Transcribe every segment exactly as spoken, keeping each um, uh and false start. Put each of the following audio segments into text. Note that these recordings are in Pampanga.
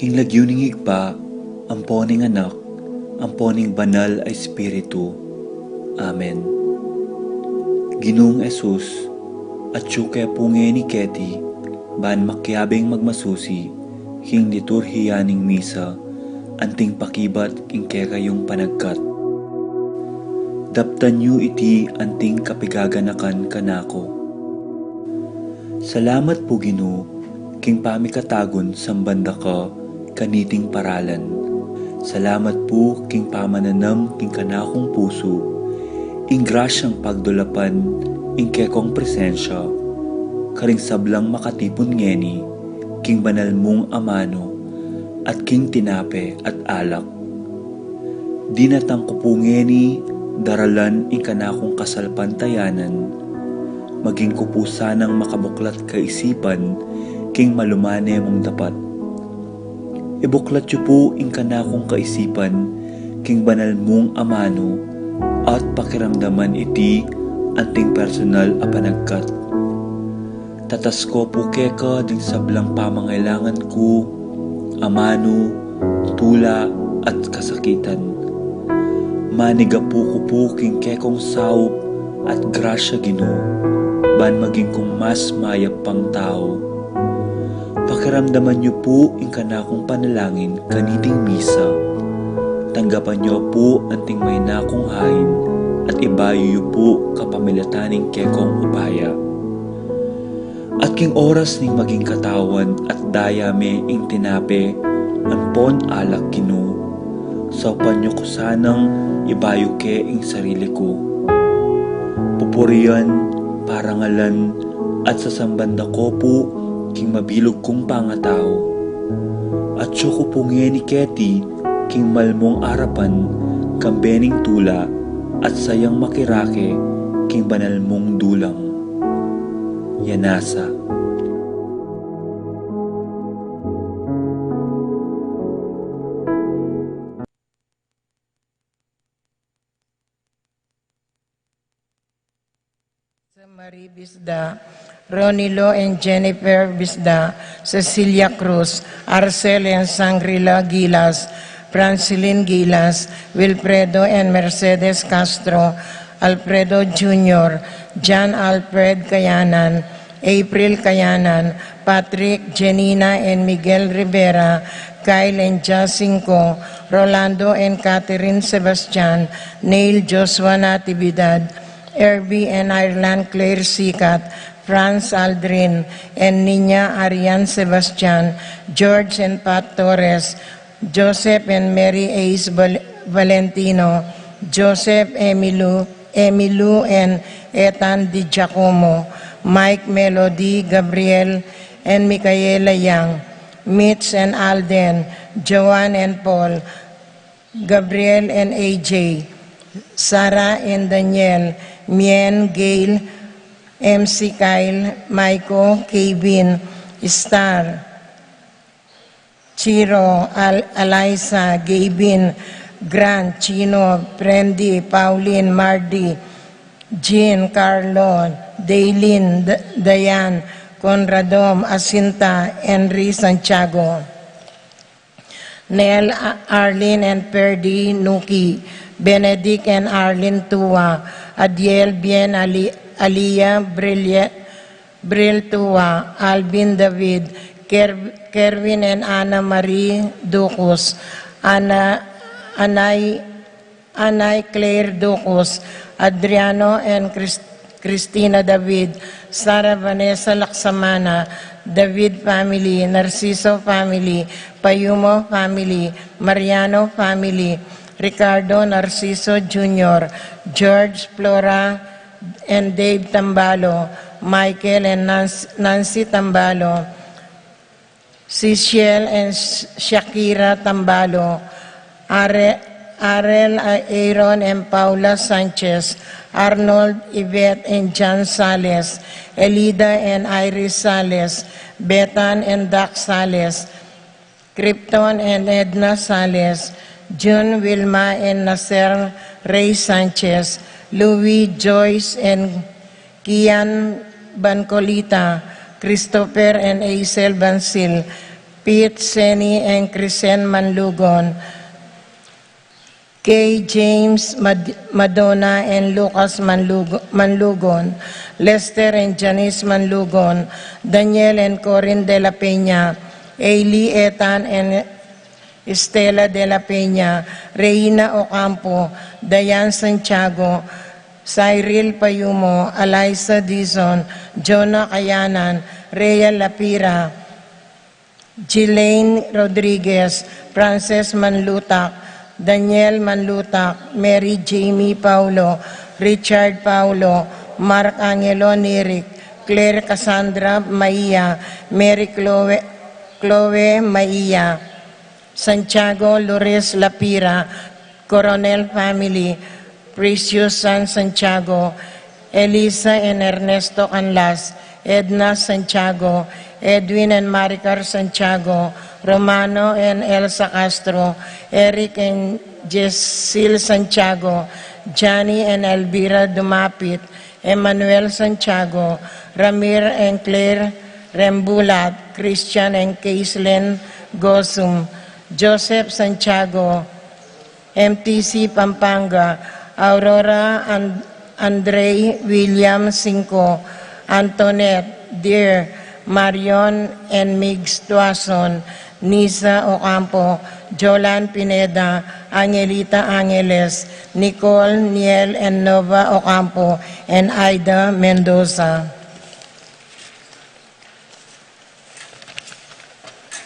King lagyu ning Ibpa, ampo ning Anak, ampo ning Banal a Espiritu. Amen. Ginung Jesus, atyu ke pu ngeni keti, ban makiabing magmasusi king liturhiya ning misa, anting pakibat king kekayung panagkat. Daptan yu iti anting kapigaganakan kanaku. Salamat pu, Ginu, king pamikatagun samban da ka kaniting paralan. Salamat pu king pamananam king kanakung pusu ing grasyang pagdulapan ing kekong presensya karing sablang makatipun ngeni king banal mung amanu at king tinape at alak. Dinatang ku pu ngeni daralan ing kanakung kasalpantayanan, maging ku pu sanang makabuklat kaisipan king malumane mung dapat. Ibuklat yu pu ing kanakung kaisipan king banal mung amanu at pakiramdaman iti anting personal a panagkat. Tatas ku pu keka ding sablang pamangailangan ku, amanu, tula, at kasakitan. Manigapu ku pu king kekong saup at grasya, Ginu, ban maging kung mas mayap pang tau. Pakiramdaman yu pu ing kanakung panalangin kaniting misa. Tanggapan yu pu anting maina kung hain at ibayu yu pu kapamilatan ning kekong upaya. At king oras ning maging katawan at daya me ing tinape ampon alak, Ginu, saupan yu ku sanang ibayu ke ing sarili ku. Pupurian, parangalan, at sasamban da ku pu king mabilug kung pangatau. Atyu ku pu ngeni keti king malmung arapan, kambe ning tula, at sayang makirake king banal mung dulang. Yanasa. Marie Bisda, Ronilo and Jennifer Bisda, Cecilia Cruz, Arcel and Sangrila Gilas, Francilin Gilas, Wilfredo and Mercedes Castro, Alfredo Junior, John Alfred Kayanan, April Kayanan, Patrick, Jenina and Miguel Rivera, Kyle and Jacinco, Rolando and Catherine Sebastian, Neil Joshua Natividad, Erby and Ireland Claire Sikat, Franz Aldrin and Nina Arian Sebastian, George and Pat Torres, Joseph and Mary Ace Val-, Valentino, Joseph Emilu, Emilu and Ethan Di Giacomo, Mike, Melody, Gabriel and Micaela Young, Mitch and Alden, Joan and Paul, Gabriel and A J, Sarah and Daniel, Mien, Gail, M C Kyle, Maiko, Kevin, Star, Chiro, Al-, Alisa, Gavin, Grant, Chino, Brandy, Pauline, Mardy, Jean, Carlo, Daylin, D-, Diane, Conrado, Jacinta, Henry, Santiago, Nel, A-, Arlene and Perdy, Nuki, Benedict and Arlene Tua, Adiel, Bien, Ali-, Alia, Brilia-, Bril Tua, Alvin David, Ker-, Kerwin and Ana Marie Ducos, Ana, Anay, Anay Claire Ducos, Adriano and Chris-, Christina David, Sara Vanessa Laksamana, David family, Narciso family, Payumo family, Mariano family, Ricardo Narciso Junior, George, Flora, and Dave Tambalo, Michael and Nanc-, Nancy Tambalo, Cecil and Sh-, Shakira Tambalo, Are-, Arel, Aaron and Paula Sanchez, Arnold, Yvette and John Sales, Elida and Iris Sales, Bethan and Doc Sales, Krypton and Edna Sales, June, Wilma and Nasser Ray Sanchez, Louis, Joyce and Kian Bancolita, Christopher and Hazel Bansil, Pete, Seni, and Chrisen Manlugon, Kay, James, Mad- Madonna, and Lucas Manlugo- Manlugon, Lester and Janice Manlugon, Daniel and Corin de la Peña, Ailey, Ethan, and Estela de la Peña, Reina Ocampo, Diane Santiago, Cyril Payumo, Eliza Dizon, Jonah Kayanan, Rhea Lapira, Gilane Rodriguez, Frances Manlutak, Daniel Manlutak, Mary Jamie Paulo, Richard Paulo, Mark Angelo Nirik, Claire Cassandra Maia, Mary Chloe, Chloe Maia, Santiago Lourdes Lapira, Coronel family, Precious San Santiago, Elisa and Ernesto Canlas, Edna Santiago, Edwin and Maricar Santiago, Romano and Elsa Castro, Eric and Jessil Santiago, Johnny and Elvira Dumapit, Emmanuel Santiago, Ramir and Claire Rembulat, Christian and Caislin Gosum, Joseph Santiago, M T C Pampanga, Aurora and Andre William Cinco, Antoinette Dear, Marion and Migs Tuason, Nisa Ocampo, Jolan Pineda, Angelita Angeles, Nicole, Niel and Nova Ocampo, and Aida Mendoza.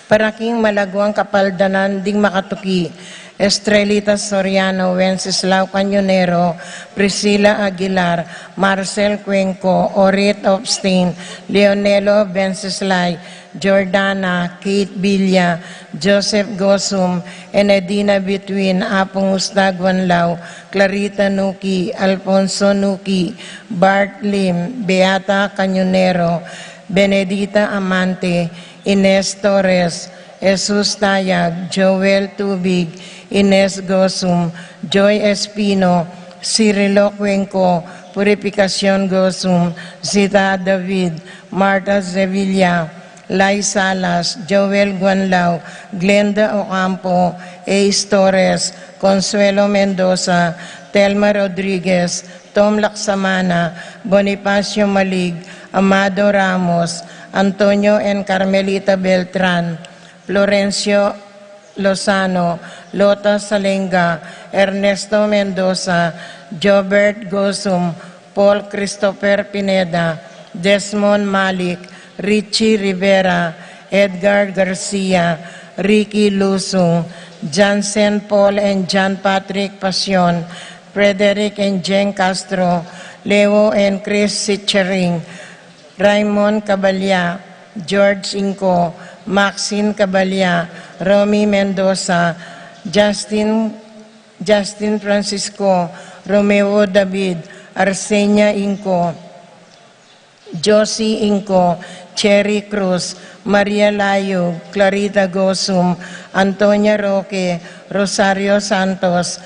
Para king malaguang kapaldanan ding makatuki, Estrelita Soriano, Wenceslao Cañonero, Priscilla Aguilar, Marcel Cuenco, Orit Opstein, Leonelo Wenceslao, Jordana, Kate Villa, Joseph Gosum, Enedina Bituin, Apung Ustaguan Lau, Clarita Nuki, Alfonso Nuki, Bart Lim, Beata Cañonero, Benedita Amante, Ines Torres, Jesus Tayag, Joel Tubig, Ines Gosum, Joy Espino, Cirilo Cuenco, Purificacion Gosum, Zita David, Martha Sevilla, Lai Salas, Joel Guanlao, Glenda Ocampo, Ace Torres, Consuelo Mendoza, Telma Rodriguez, Tom Laksamana, Bonifacio Malig, Amado Ramos, Antonio and Carmelita Beltran, Florencio Lozano, Lota Salenga, Ernesto Mendoza, Jobert Gosum, Paul Christopher Pineda, Desmond Malik, Richie Rivera, Edgar Garcia, Ricky Lusung, Jansen Paul and John Patrick Pasion, Frederick and Jen Castro, Leo and Chris Sichering, Raymond Cabalya, George Inco, Maxine Cabalya, Romy Mendoza, Justin, Justin Francisco, Romeo David, Arsenia Inco, Josie Inco, Cherry Cruz, Maria Layo, Clarita Gosum, Antonia Roque, Rosario Santos,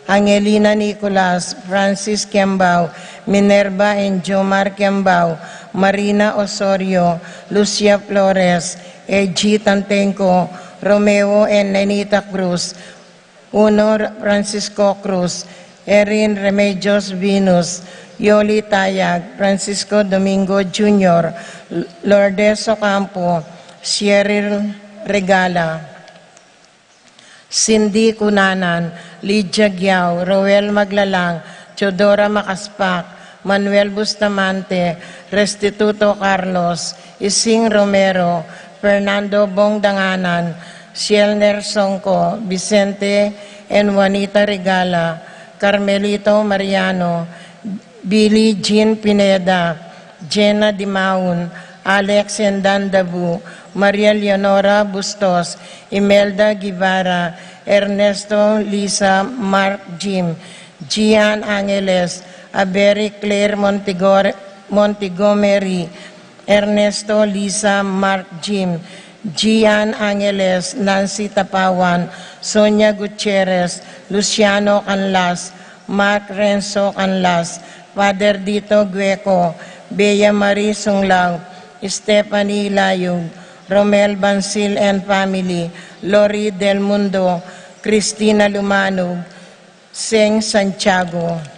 Angelina Nicolas, Francis Kembao, Minerva and Jomar Kembao, Marina Osorio, Lucia Flores, A G Tantenco, Romeo and Nenita Cruz, Uno Francisco Cruz, Erin Remedios Venus, Yoli Tayag, Francisco Domingo Junior, Lourdes Ocampo, Cheryl Regala, Cindy Cunanan, Lydia Guiao, Roel Maglalang, Teodora Macaspac, Manuel Bustamante, Restituto Carlos, Ising Romero, Fernando Bong Danganan, Sielner Songco, Vicente and Juanita Regala, Carmelito Mariano, Billie Jean Pineda, Jenna Dimaun, Alex and Dan Dabu, Maria Leonora Bustos, Imelda Guevara, Ernesto, Lisa, Mark, Jim, Gian Angeles, Aberi Claire Montigor- Montigomery, Ernesto, Lisa, Mark, Jim, Gian Angeles, Nancy Tapawan, Sonia Gutierrez, Luciano Canlas, Mark Renzo Canlas, Father Dito Gueco, Bea Marie Sunglao, Stephanie Layug, Romel Bansil and family, Lori Del Mundo, Cristina Lumanug, Seng Santiago.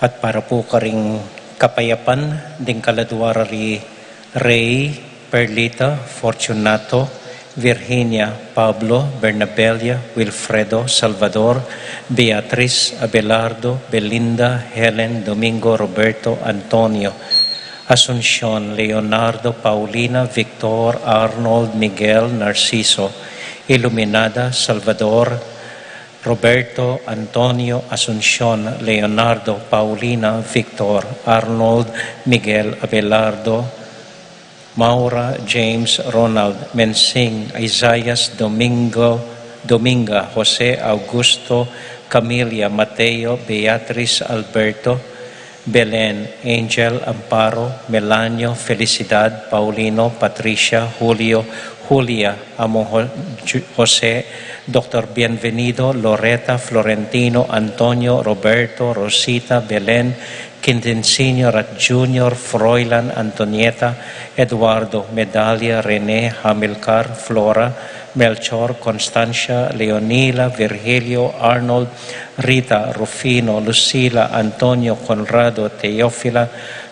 At para pu karing kapayapan ding kaladua ra ri Rey, Perlita, Fortunato, Virginia, Pablo, Bernabella, Wilfredo, Salvador, Beatriz, Abelardo, Belinda, Helen, Domingo, Roberto, Antonio, Asuncion, Leonardo, Paulina, Victor, Arnold, Miguel, Narciso, Iluminada, Salvador, Roberto, Antonio, Asuncion, Leonardo, Paulina, Victor, Arnold, Miguel, Abelardo, Maura, James, Ronald, Mensing, Isaias, Domingo, Dominga, Jose, Augusto, Camilla, Mateo, Beatriz, Alberto, Belen, Angel, Amparo, Melanio, Felicidad, Paulino, Patricia, Julio, Julia, Among Ho-, Ju-, Jose, Doktor Bienvenido, Loreta, Florentino, Antonio, Roberto, Rosita, Belen, Quintin Senior at Junior, Froilan, Antonieta, Eduardo, Medalia, Rene, Hamilcar, Flora, Melchor, Constancia, Leonila, Virgilio, Arnold, Rita, Rufino, Lucila, Antonio, Conrado, Teofila,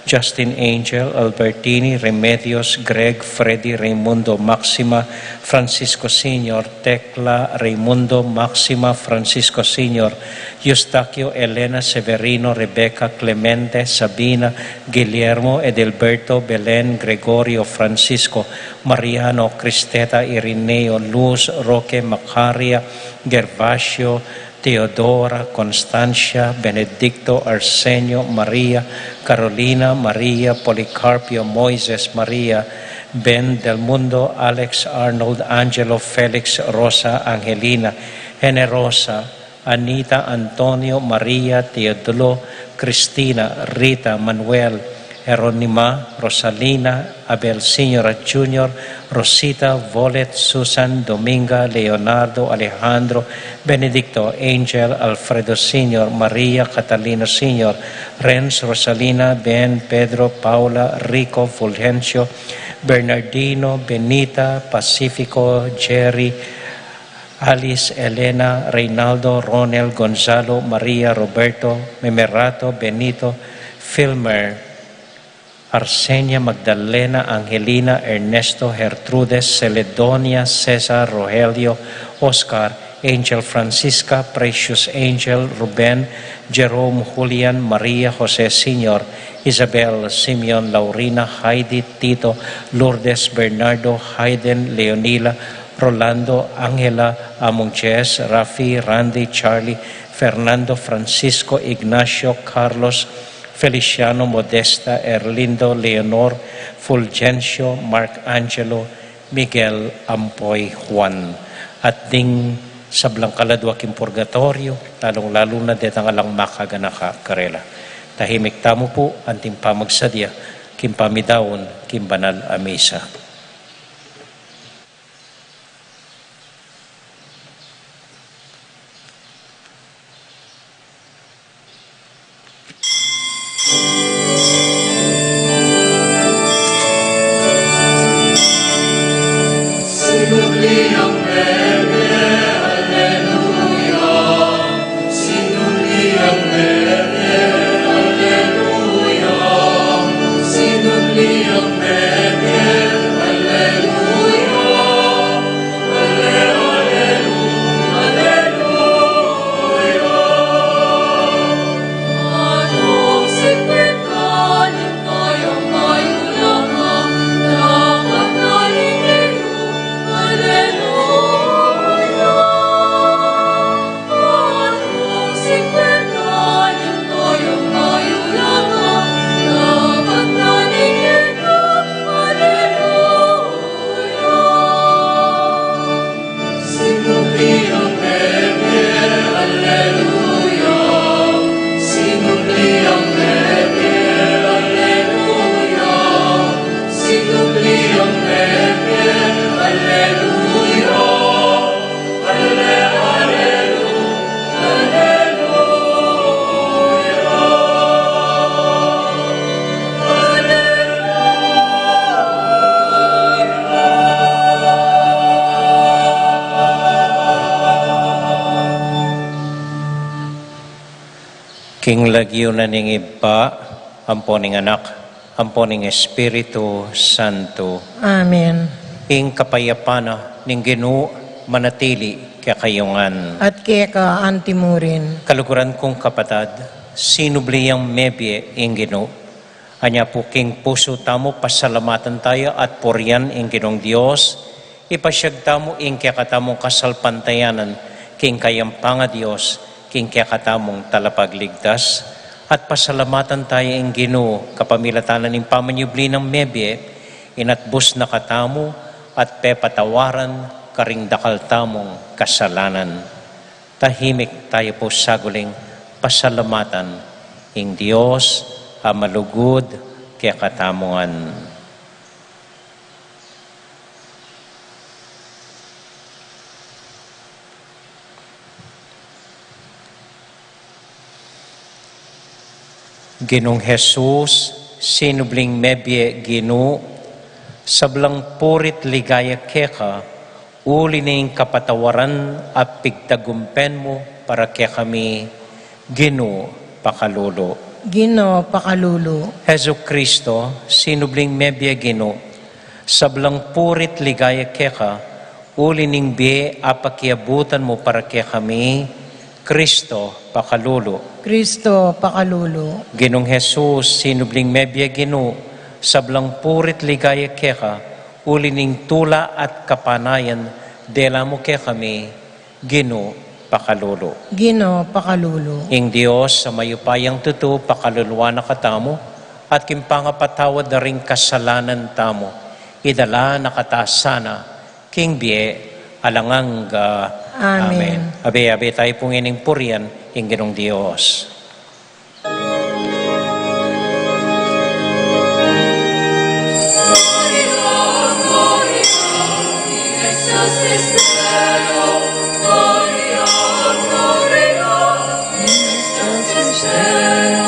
Justin, Angel, Albertini, Remedios, Greg, Freddy, Raimundo, Maxima, Francisco Senior, Tecla, Raimundo, Maxima, Francisco Senior, Eustaquio, Elena, Severino, Rebeca, Clemente, Sabina, Guillermo, Edilberto, Belen, Gregorio, Francisco, Mariano, Cristeta, Irineo, Luz, Roque, Macaria, Gervasio, Teodora, Constancia, Benedicto, Arsenio, Maria, Carolina, Maria, Policarpio, Moises, Maria, Ben, Del Mundo, Alex, Arnold, Angelo, Felix, Rosa, Angelina, Generosa, Anita, Antonio, Maria, Teodulo, Cristina, Rita, Manuel, Jeronima, Rosalina, Abel Senior at Junior, Rosita, Volet, Susan, Dominga, Leonardo, Alejandro, Benedicto, Angel, Alfredo Senior, Maria, Catalino Senior, Renz, Rosalina, Ben, Pedro, Paula, Rico, Fulgencio, Bernardino, Benita, Pacifico, Jerry, Alice, Elena, Reynaldo, Ronel, Gonzalo, Maria, Roberto, Memerato, Benito, Filmer, Arsenia, Magdalena, Angelina, Ernesto, Gertrudes, Celedonia, Cesar, Rogelio, Oscar, Angel, Francisca, Precious, Angel, Ruben, Jerome, Julian, Maria, Jose Senior, Isabel, Simeon, Laurina, Heidi, Tito, Lourdes, Bernardo, Hayden, Leonila, Rolando, Angela, Among Jess, Rafi, Randy, Charlie, Fernando, Francisco, Ignacio, Carlos, Feliciano, Modesta, Erlindo, Leonor, Fulgencio, Mark Angelo, Miguel, ampo i Juan. At ding sablang kaladua king purgatoryo, lalung-lalu na detang alang makaganaka karela. Tahimik tamu pu anting pamagsadya king pamidaun king banal a misa. Ing lagyu na ning Ibpa, ampo ning Anak, ampo ning Espiritu Santo. Amen. Ing kapayapan na ning Ginu manatili kekayu ngan. At keka antimurin. Kaluguran kung kapatad, sinubli yang mebie ing Ginu. Anya pu king pusu tamu, pasalamatan taya at purian ing Ginung Dios, ipasyag tamu ing kekatamung kasalpantayanan king kayang pangaDios, king kekatamung Talapagligtas, at pasalamatan taya ing Ginu kapamilatan ning pamanyubli nang mebie, inatbus na katamu at pepatawaran karing dakal tamung kasalanan. Tahimik taya pu saguling pasalamatan ing Dios a malugud kekatamu ngan. Ginung Jesus, sinubling mebie Ginu, sablang puri't ligaya keka, uli ning kapatawaran a pigtagumpen mu para kekami, Ginu, pakalulu. Ginu, pakalulu. Jesucristo, sinubling mebie Ginu, sablang puri't ligaya keka, uli ning bie a pakiabutan mu para kekami, Cristo, pakalulu. Cristo, pakalulu. Ginung Jesus, sinubling mebie Ginu, sablang puri't ligaya keka, uli ning tula at kapanayan dela mu kekami, Ginu, pakalulu. Ginu, pakalulu. Ing Dios a mayupayang tutu pakaluluan na katamu, at king pangapatawad da ring kasalanan tamu, idala na kata sana king bie alang angga. Amen. Amen. Abe, abe tayu pu ngening purian ing Ginung Dios. Gloria, Gloria, in excelsis Deo. Gloria, Gloria, in excelsis Deo.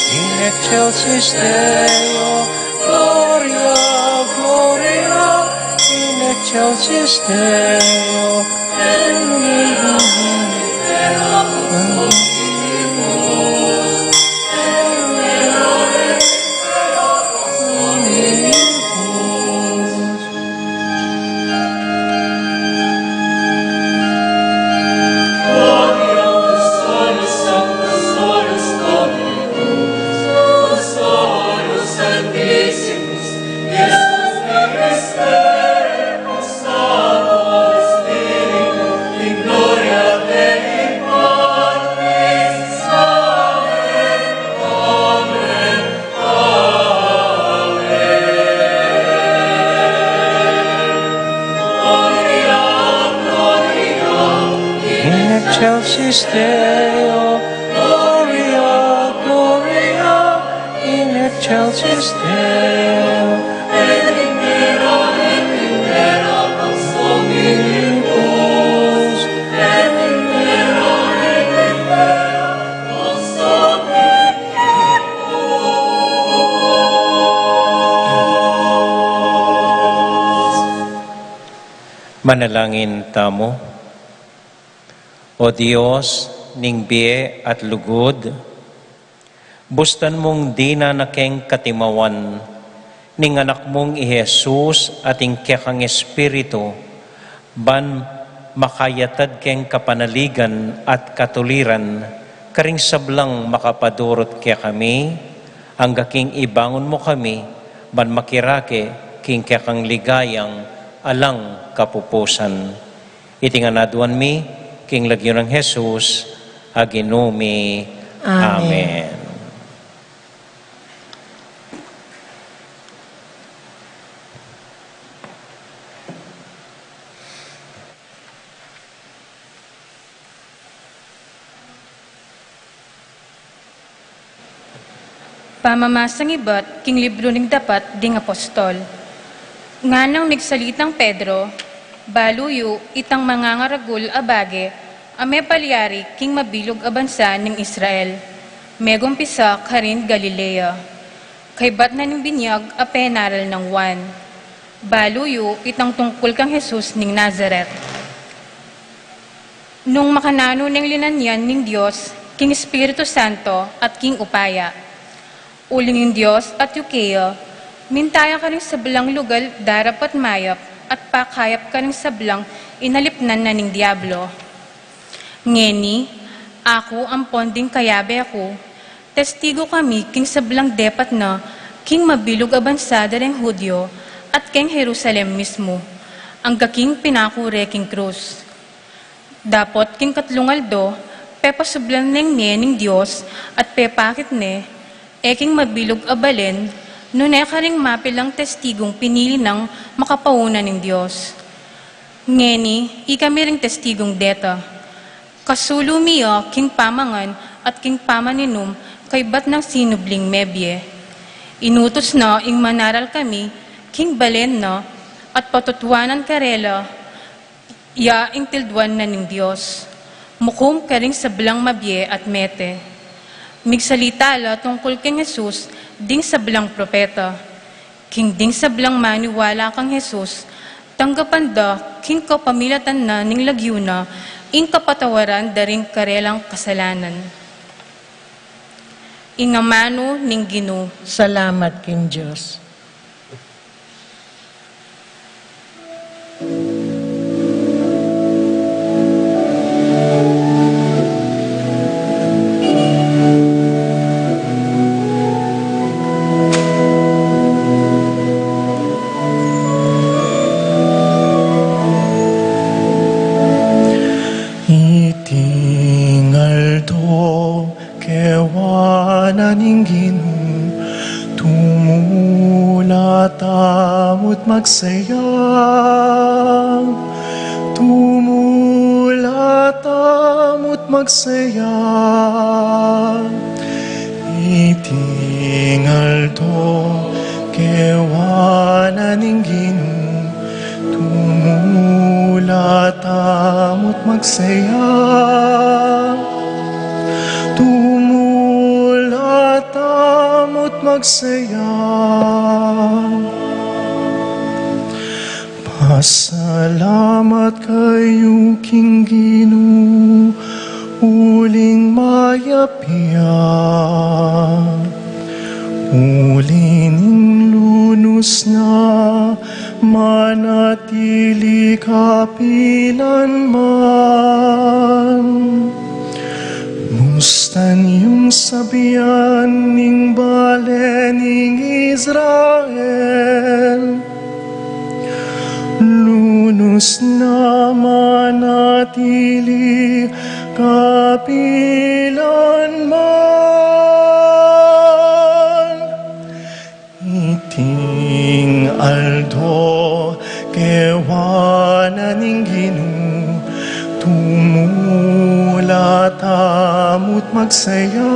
In excelsis Deo, Gloria, Gloria, in excelsis Deo. Excelsis Deo, Gloria, Gloria in excelsis Deo. Manalangin tamu. O Dios ning bie at lugud, bustan mung dinan na keng katimawan ning Anak mung i Jesus at ing kekang Espiritu, ban makayatad keng kapanaligan at katuliran karing sablang makapadurut kekami, angga king ibangun mu kami ban makirake king kekang ligayang alang kapupusan. Iti ngan aduan mi king lagyu nang Jesus a Ginu mi. Amen. Amen. Pamamasang ibat king libru ning Dapat ding Apostol. Nganang migsalitang Pedro, balu yu itang mangangaragul a bage a mepalyari king mabilug a bansa ning Israel, megumpisa karin Galilea, kaybat na ning binyag a penaral nang Juan. Balu yu itang tungkul kang Jesus ning Nazaret. Nung makananu neng linanyan ning Dios king Espiritu Santo at king upaya. Uling ing Dios atyu keya, minta ya karing sablang lugal darapat mayap at pakayap karing sablang inalipnan na ning Diablo. Ngeni, aku ampon ding kayabe ku, testigu kami king sablang depat na king mabilug a bansa da reng Judio at keng Jerusalem mismu, angga king pinaku re king krus. Dapot king katlung aldo, pepasublan neng ne ning Dios at pepakit ne, e king mabilug a balen, nune karing mapilang testigung pinili nang makapauna ning Dios. Ngeni, ikami ring testigung deta. Kasulu mi ya king pamangan at king pamaninum kaybat nang sinubling mebie. Inutus na ing manaral kami king balen na at patutuanan karela ya ing tilduan na ning Dios, mukum karing sablang mabie at mete. Migsalita la tungkul keng Jesus ding sablang propeta. King ding sablang maniwala kang Jesus, tanggapan da king kapamilatan na ning lagyu na ing kapatawaran da ring karelang kasalanan. Ing amanu ning Ginu. Salamat king Dios. Iting aldo kewa na ning Ginu, tumula tamu't magsaya. Tumula tamu't magsaya. Iting aldo kewa na ning Ginu, tumula tamu't magsaya. Tumula tamu't magsaya. Pasalamat kayu king Ginu, uling mayap ya. Uli ning lunus na manatili kapilan man. Mustan yung sabian ning bale ning Israel. Lunus na manatili kapilan man. Iting aldo kewa na ning Ginu, tumula magsaya.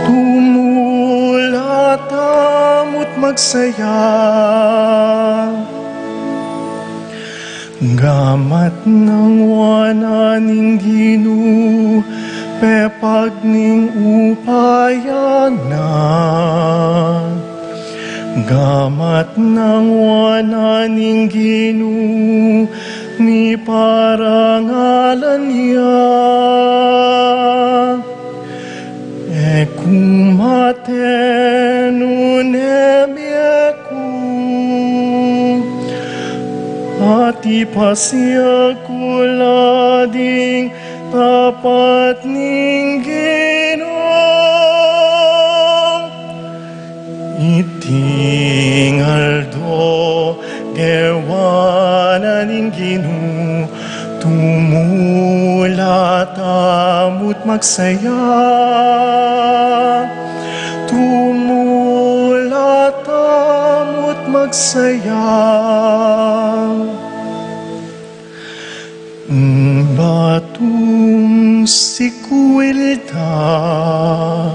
Tumula tamu't magsaya. Gamat nang wanan ning Ginu, pepag ning upaya na. Gamat nang wanan ning Ginu, ni parangalan ya. E ku mate nune mie ku, at ipasiag ku la ding tapat ning Ginu. Iting aldo gewa na ning Ginu, tumula tamu't magsaya. Tumula tamu't magsaya. Batung sikwil da,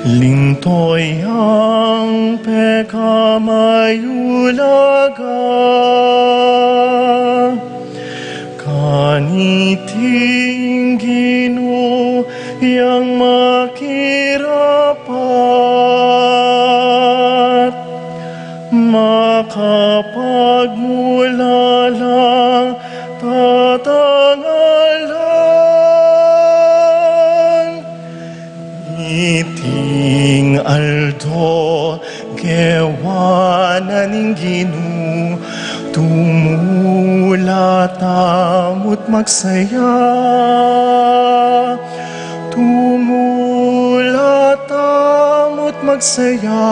linto yang pekamayulaga. Kaniting Ginu yang makirapat, makapagmulalang tatangalan. Iting aldo gewa na ning Ginu, tumula tamu't magsaya. Tumula tamu't magsaya.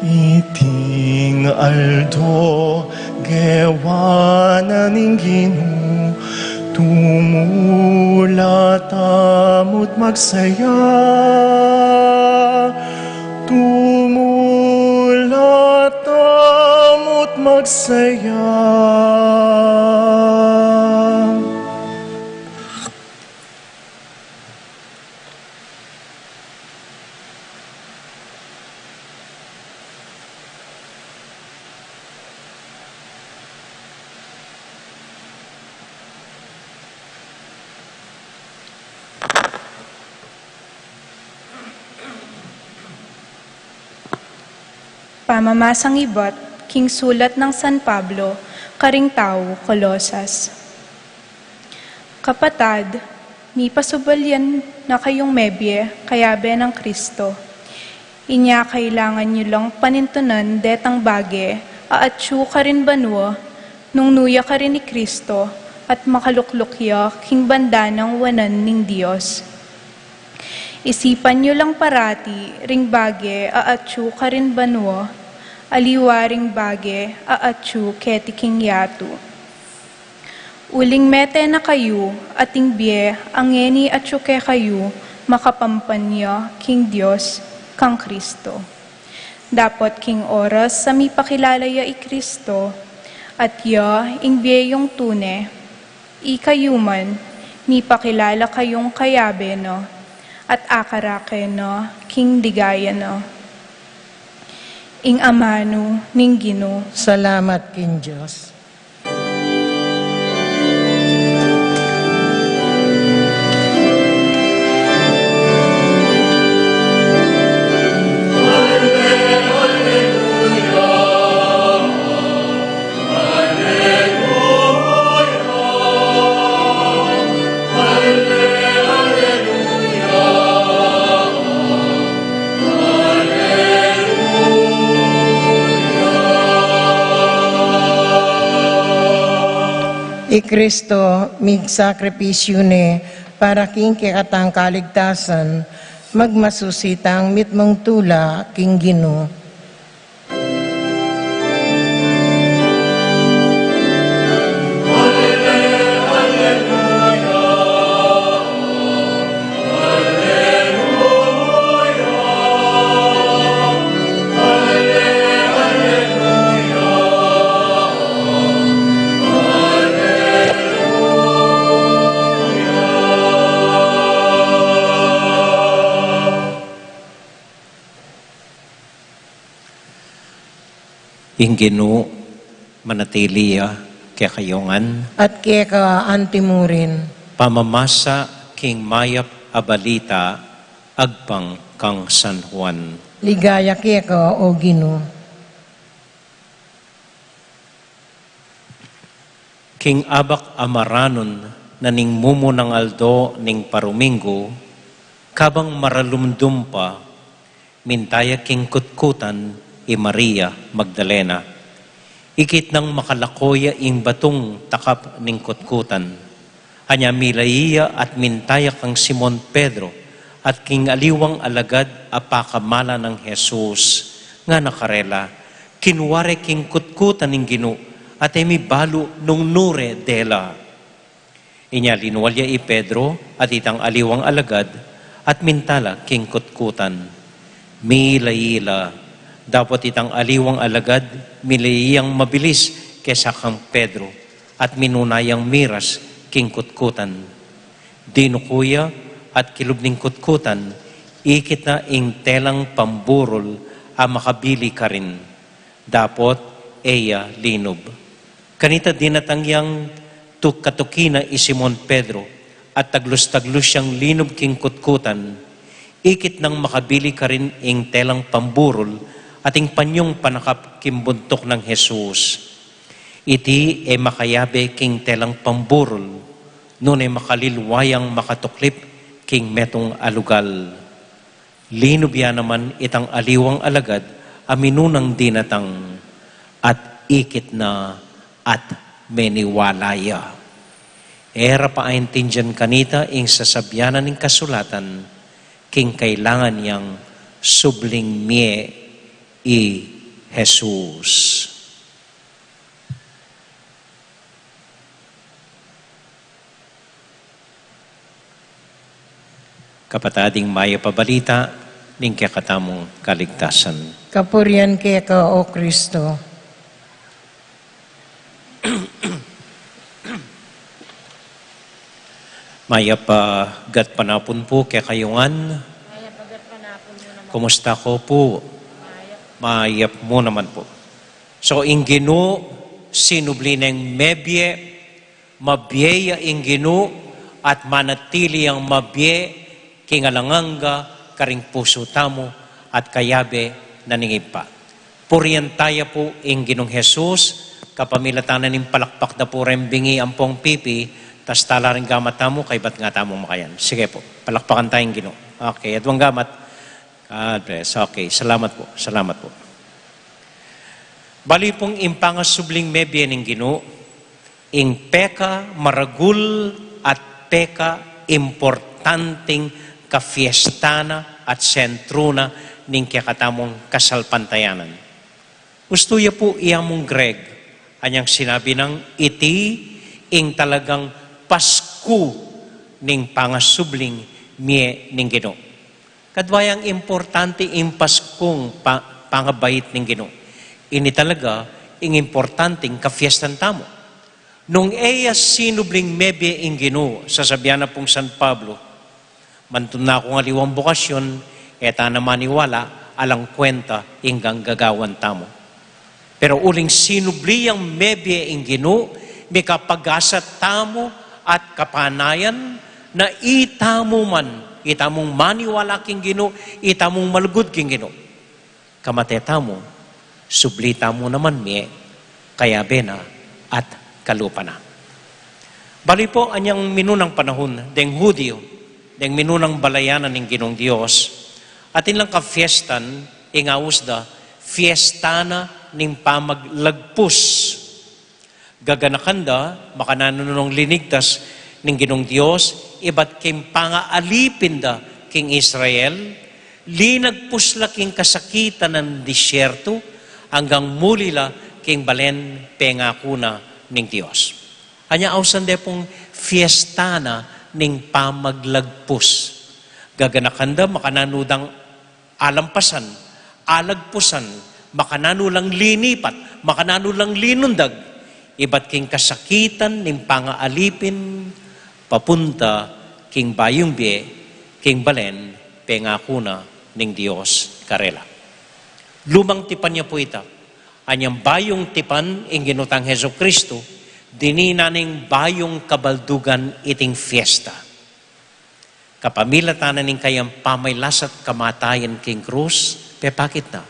Iting aldo gewa na ning Ginu, tumula tamu't magsaya. Tumula tamu't magsaya. Pamamasang ibat king sulat nang San Pablo karing tau Colosas. Kapatad, mipasubal ya na kayung mebie kayabe nang Kristo. Inya kailangan yu lang panintunan detang bage a atyu karin banua, nung nu ya karin i Kristo, at makalukluk ya king banda nang wanan ning Dios. Isipan yu lang parati ring bage a atyu karin banua, aliwa ring bage a atyu keti king yatu. Uling mete na kayu, at ing bie a ngeni atyu kekayu, makapampanya king Dios kang Kristo. Dapot king oras a mipakilala ya i Kristo, at ya ing bie yung tune, ikayu man, mipakilala kayung kayabe na, at akarake na king ligaya na. Ing amanu ning Ginu. Salamat king Dios. I Kristo migsakripisyu ne para king kekatang kaligtasan, magmasusi tang mitmung tula king Ginu. Ing Ginu manatili ya kekayu ngan. At keka antimurin. Pamamasa king mayap a balita agpang kang San Juan. Ligaya keka, O Ginu. King abak a maranun na ning mumunang aldo ning paruminggu, kabang maralumdum pa, minta ya king kutkutan i Maria Magdalena. Ikit nang makalako ya ing batung takap ning kutkutan. Anya milai ya at minta ya kang Simon Pedro at king aliwang alagad a pakamala nang Jesus, ngana karela, kinua re king kutkutan ing Ginu, at e mi balu nung nu re dela. Inya linual ya i Pedro at itang aliwang alagad at minta la king kutkutan. Milai la, dapot itang aliwang alagad milai yang mabilis kesa kang Pedro at minuna yang miras king kutkutan. Dinuku ya at kilub ning kutkutan, ikit na ing telang pamburul a makabili karin. Dapot e ya linub. Kanita dinatang yang tukatuki na i Simon Pedro, at taglus-taglus yang linub king kutkutan, ikit nang makabili karin ing telang pamburul at ing panyung panakap king buntuk nang Jesus. Iti e makayabe king telang pamburul, nune makalilwa yang makatuklip king metung a lugal. Linub ya naman itang aliwang alagad a minunang dinatang, at ikit na at meniwala ya. E ra pa aintindian kanita ing sasabian na ning kasulatan, king kailangan yang subling mie i Jesus. Kapatad, ing mayap a balita ning kekatamung kaligtasan. Kapurian keka, O Kristo. Mayap a gatpanapun pu kekayu ngan. Mayap a gatpanapun mu naman. Kumusta ko pu? Mayap. Mayap mu naman pu. So, ing Ginu, sinubli neng mebie, mabie ya ing Ginu, at manatili yang mabie king alang angga karing pusu tamu at kayabe na ning Ibpa. Purian taya pu ing Ginung Jesus, kapamilatan na ning palakpak da pu reng bingi ampong pipi, tas tala ring gamat tamu, kaybat nga tamu makayan. Sige pu, palakpakan taya ing Ginu. Okay, aduang gamat. God bless. Okay, salamat pu. Salamat pu. Bali pung ing pangasubling mebie ning Ginu, ing pekamaragul at pekaimportanting kafiesta na at sentru na ning kekatamung kasalpantayanan. Ustu ya pu i among Greg, anyang sinabi nang iti ing talagang Pasku ning pangasubling mie ning Ginu. Kadwa yang importante ing Paskung pa-, pangabait ning Ginu. Ini talaga ing importanteng kafiestan tamu. Nung e ya sinubling mebie ing Ginu, sasabian na pung San Pablo, mantun na kung aliwang bokasyon, e ta na maniwala, alang kwenta ing gagawan tamu. Pero uling sinubli yang mebie ing Ginu, mikapag-asa tamu at kapanayan na itamu man, itamung maniwala king Ginu, itamung malugud king Ginu. Kamate tamu, subli tamu naman mie, kayabe na at kalupa na. Bali pu, anyang minunang panahun, deng Hudiu, deng minunang balayan na ning Ginung Dios, atin lang kafiestan, ing aus da, fiesta na ning pamaglagpus. Gaganakan da, makananu nung linigtas ning Ginung Dios, ibat king pangaalipin da king Israel, linagpus la king kasakitan ning disyertu, anggang muli la king balen pengaku na ning Dios. Anya ausan de pung fiesta na ning pamaglagpus. Gaganakan da, makananu dang alampasan, alagpusan, makananu lang linipat, makananu lang linundag, ibat king kasakitan ning pangaalipin, papunta king bayung bie, king balen pengaku na ning Dios karela. Lumang tipan ya pu ita. Anyang bayung tipan ing Ginu tang Jesucristo, dininan ning bayung kabaldugan iting fiesta. Kapamilatan na ning kayang pamaglasat kamatayan king krus, pepakit na.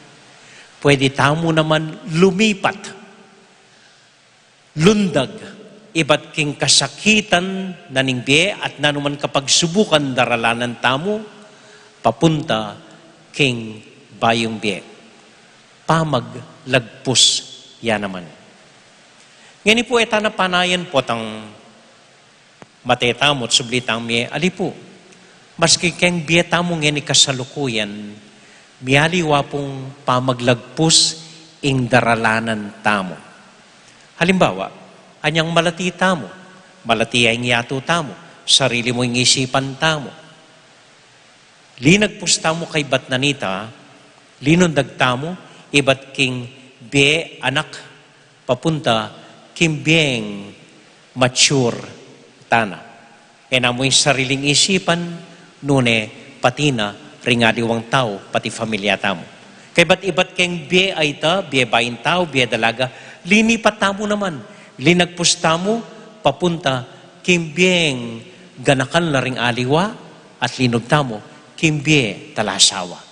Pwede tamu naman lumipat, lundag, ibat king kasakitan na ning bie at nanuman kapagsubukan daralanan tamu, papunta king bayung bie. Pamaglagpus ya naman. Ngeni pu, e ta na panayan potang mate tamu at subli tang mie, ali pu. Maski keng bie tamu ngeni kasalukuyan, mialiwa pung pamaglagpus ing daralanan tamu. Halimbawa, anyang malati tamu, malati ya ing yatu tamu, sarili mu ing isipan tamu. Linagpus tamu kaybat na nita, linundag tamu, ibat king bie anak, papunta king bieng mature tana. E na mu ing sariling isipan, nune pati na ring aliwang tau, pati familia tamu. Kaybat ibat keng bie a ita, bie baing tau, bie dalaga, linipat tamu naman. Linagpus tamu, papunta king bieng ganakan la ring aliwa, at linub tamu, king bie talasawa.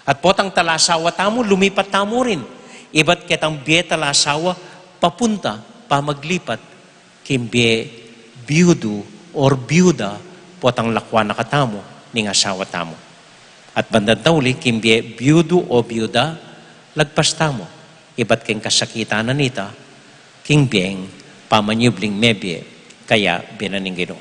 At potang talasawa tamu, lumipat tamu rin. Ibat ketang bie talasawa, papunta, pamaglipat, king bie biyudu or biyuda, potang lakwan na katamu ning asawa tamu. At bandang tauli, king bie biyudu o biyuda, lagpas tamu. Ibat keng kasakitan na nita, king bieng pamanyubling mebie, kaya bie na ning Ginu.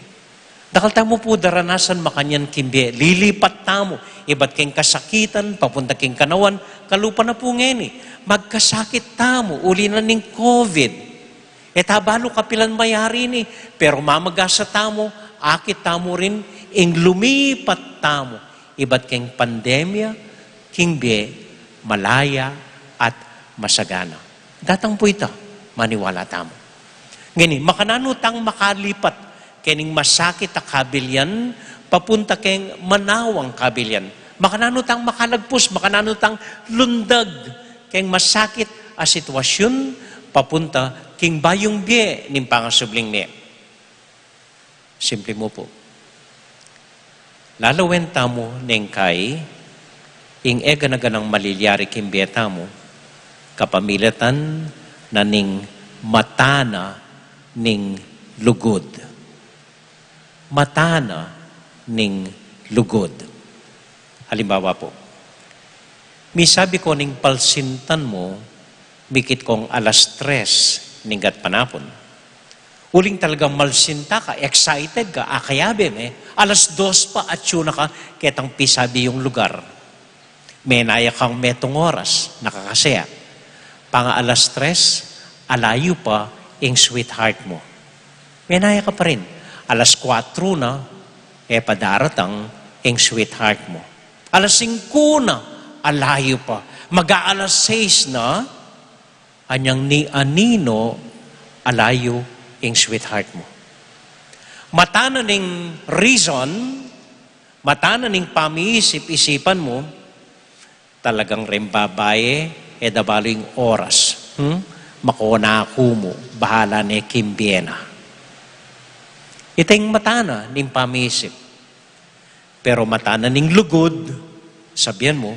Dakal tamu pu daranasan makanyan king bie, lilipat tamu, ibat keng kasakitan, papunta king kanawan, kalupa na pu ngeni, magkasakit tamu, uli na ning covid. E ta balu kapilan mayari ini, pero mamagasa tamu, akit tamu rin, ing lumipat tamu, ibat keng pandemya, king bie, malaya, at masagana. Datang pu ita, maniwala tamu. Ngeni, makananu tang makalipat, kening masakit a kabilian, papunta keng manawang kabilian. Makananu tang makalagpus, makananu tang lundag, keng masakit a sitwasyun, papunta king bayung bie ning pangasubling mie. Simple mu pu. Lalawen tamu neng kai, ing e gana-ganang malilyari king bie tamu, kapamilatan na ning mata na ning lugud. Mata na ning lugud. Halimbawa pu, misabi ko ning palsintan mu, mikit kong alas tres ning gatpanapun. Uling talagang malsinta ka, excited ka, akayabe me, alas dos pa atyu na ka, ketang pisabi yung lugar. Menaya kang metung oras, nakakasaya. Panga alas tres, alayu pa ing sweetheart mu. Menaya ka pa rin. Alas kuatro na, e pa daratang ing sweetheart mu. Alas singku na, alayu pa. Mag-aalas sais na, anyang ni anino, alayu ing sweetheart mu. Mata na ning reason, mata na ning pamiisip-isipan mu, talagang reng babae, e da balu ing oras. Hmm? Mako na aku mu, bahala ne king bie na. Ita ing mata na ning pamiisip. Pero mata na ning lugud, sabian mu,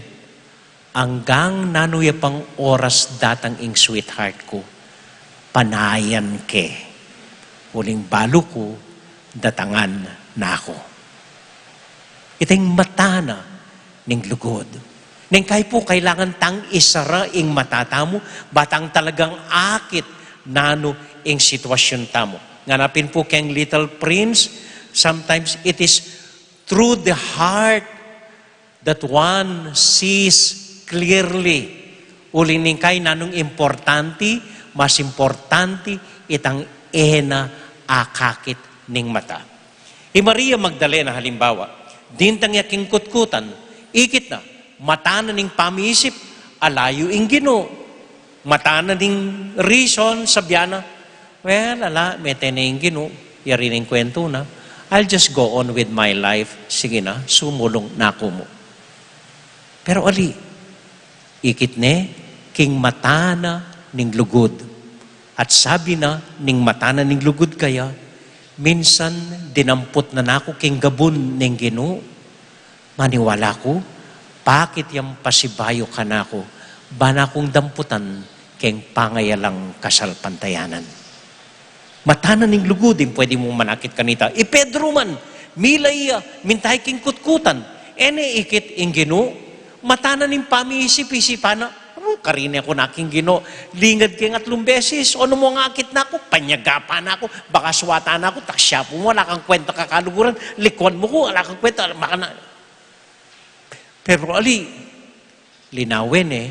anggang nanu ya pang oras datang ing sweetheart ku, panayan ke. Uling balu ku, datangan na ku. Ita ing mata na ning lugud. Neng kai pu, kailangan tang isara ing mata tamu, ba tang talagang akit nanu ing sitwasyun tamu. Ngana pin pu keng Little Prince, sometimes it is through the heart that one sees clearly. Uling neng kai nanung importante, mas importante itang e na akakit ning mata. I Maria Magdalena halimbawa, dintang ya king kutkutan, ikit na, mata na ning pamiisip, alayu ing Ginu. Mata na ning reason, sabian na, "Well, ala, mete ne ing Ginu, yari ne ing kwentu na. I'll just go on with my life. Sige na, sumulung na ku mu." Pero ali, ikit ne, king mata na ning lugud. At sabi na ning mata na ning lugud kaya, "Minsan dinamput na naku king gabun ning Ginu, maniwala ku, pakit yang pasibayu kanaku, ba na kung damputan keng pangayalang kasalpantayanan." Mata na ning lugud ing pwede mung manakit kanita. I Pedro man, mila iya, minta ya king kutkutan. E ne ikit ing Ginu, mata na ning pamiisip-isipan na, "Aru, karine ku na king Ginu, lingad keng atlung beses, o nu mu, akit na ku, panyagapa na ku, baka suwatan na ku, taksiapu mu, ala kang kwenta kakaluguran, likuan mu ku, ala kang kwenta, maka na." Pero ali, linawen ne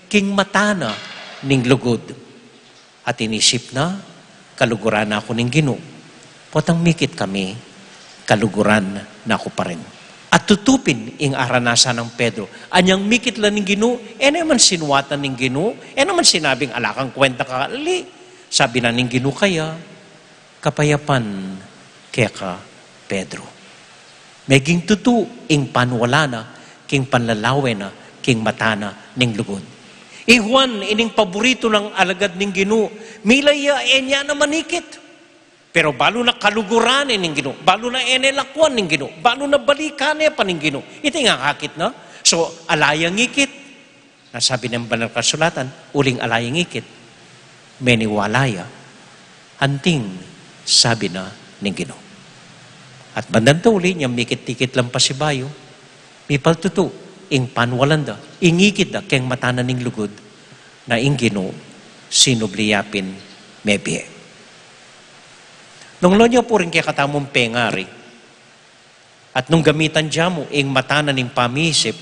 king mata na ning lugud. At inisip na, "Kaluguran na ku ning Ginu. Potang mikit kami, kaluguran na ku pa rin." At tutu pin ing aranasan nang Pedro. Anyang mikit la ning Ginu, e ne man sinuwatan ning Ginu, e ne man sinabing, "Ala kang kwenta ka, ali." Sabi na ning Ginu kaya, "Kapayapan keka, Pedro." Meging tutu ing paniwala na king panlalawen na king mata na ning lugud. I Juan, ining paboritu nang alagad ning Ginu, mila iya, e ne na manikit. Pero balu na kaluguran ne ning Ginu, balu na e ne lakuan ning Ginu, balu na balikan ne pa ning Ginu. Iti ing akakit na. So, ala yang ikit. Nasabi nang Banal Kasulatan, uling ala yang ikit, meniwala ya anting sabi na ning Ginu. At bandang tauli, nyang mikit-ikit lang pasibayu, mipaltutu ing paniwalan da, ing ikit da keng mata na ning lugud, na ing Ginu sinubli ya pin mebie. Nung lawen ya pu ring kekatamung pengari, at nung gamitan da mu ing mata na ning pamiisip,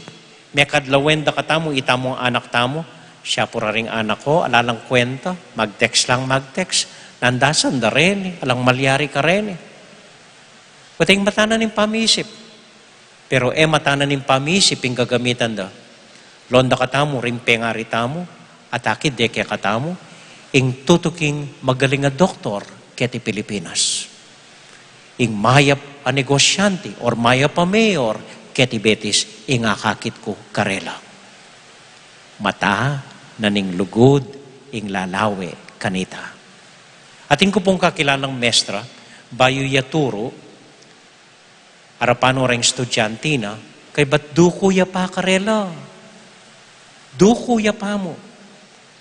mekad lawen da katamu itamung anak tamu, "Siya pu ra ring anak ku, ala lang kwenta, mag-text lang mag-text, nandasan da reni, alang malyari kareni." Pati ing mata na ning pamiisip. Pero e mata na ning pamiisip ing gagamitan da. Lawen da katamu ring pengari tamu, at akit de kekatamu, ing tutuking magaling a doktor keti Pilipinas. Ing mayap a negosyante or mayap a mayor keti Betis, ing akakit ku karela. Mata na ning lugud ing lalawe kanita. Atin ku pung kakilalang mestra, bayu ya turu, arapan no reng estudyante na, kaybat duku ya pa karela. Duku ya pa mu.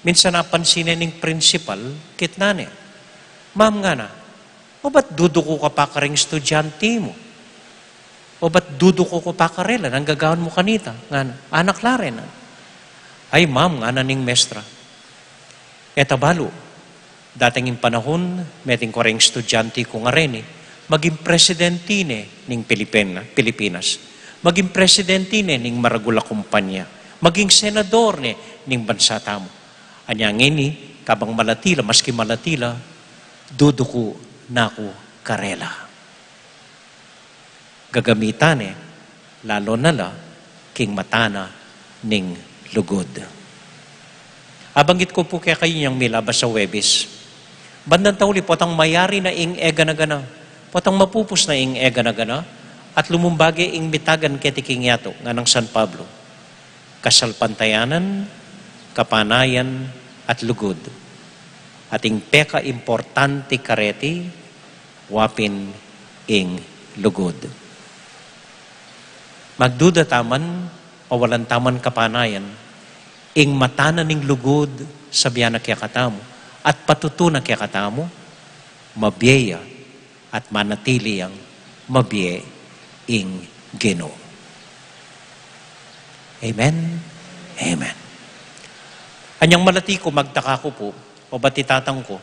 Minsan apansin ne ning principal, kitnan ne, "Ma'am," ngana, "o ba't duduku ka pa kareng estudyante mu? O ba't duduku ka pa karela? Nanu ing gagawan mu kanita?" Ngana, "Anak la reni." "Ay, ma'am," ngana ning mestra, "e ta balu, dating ing panahun, meting ku reng estudyante ku ngareni, maging presidente ne ning Pilipin-, Pilipinas, maging presidente ne ning maragul a kumpanya, maging senador ne ning bansa tamu. Anya ngeni, kabang malati la, maski malati la, duduku na ku karela." Gagamitan ne, lalu na la king mata na ning lugud. Abanggit ku pu kekayu yang milabas a Huwebes, bandang tauli, potang mayari na ing e gana-gana, potang mapupus na ing e gana-gana, at lumumbaga ing mitagan keti king yatu, nganang San Pablo, kasalpantayanan, kapanayan, at lugud. At ing pekaimportante kareti, wa pin ing lugud. Magduda ta man o walan ta man kapanayan, ing mata na ning lugud sabian na kekatamu at patutu na kekatamu, mabie ya at manatili yang mabie ing Ginu. Amen? Amen. Anyang malati ku, magtaka ku pu, o ba't i tatang ku,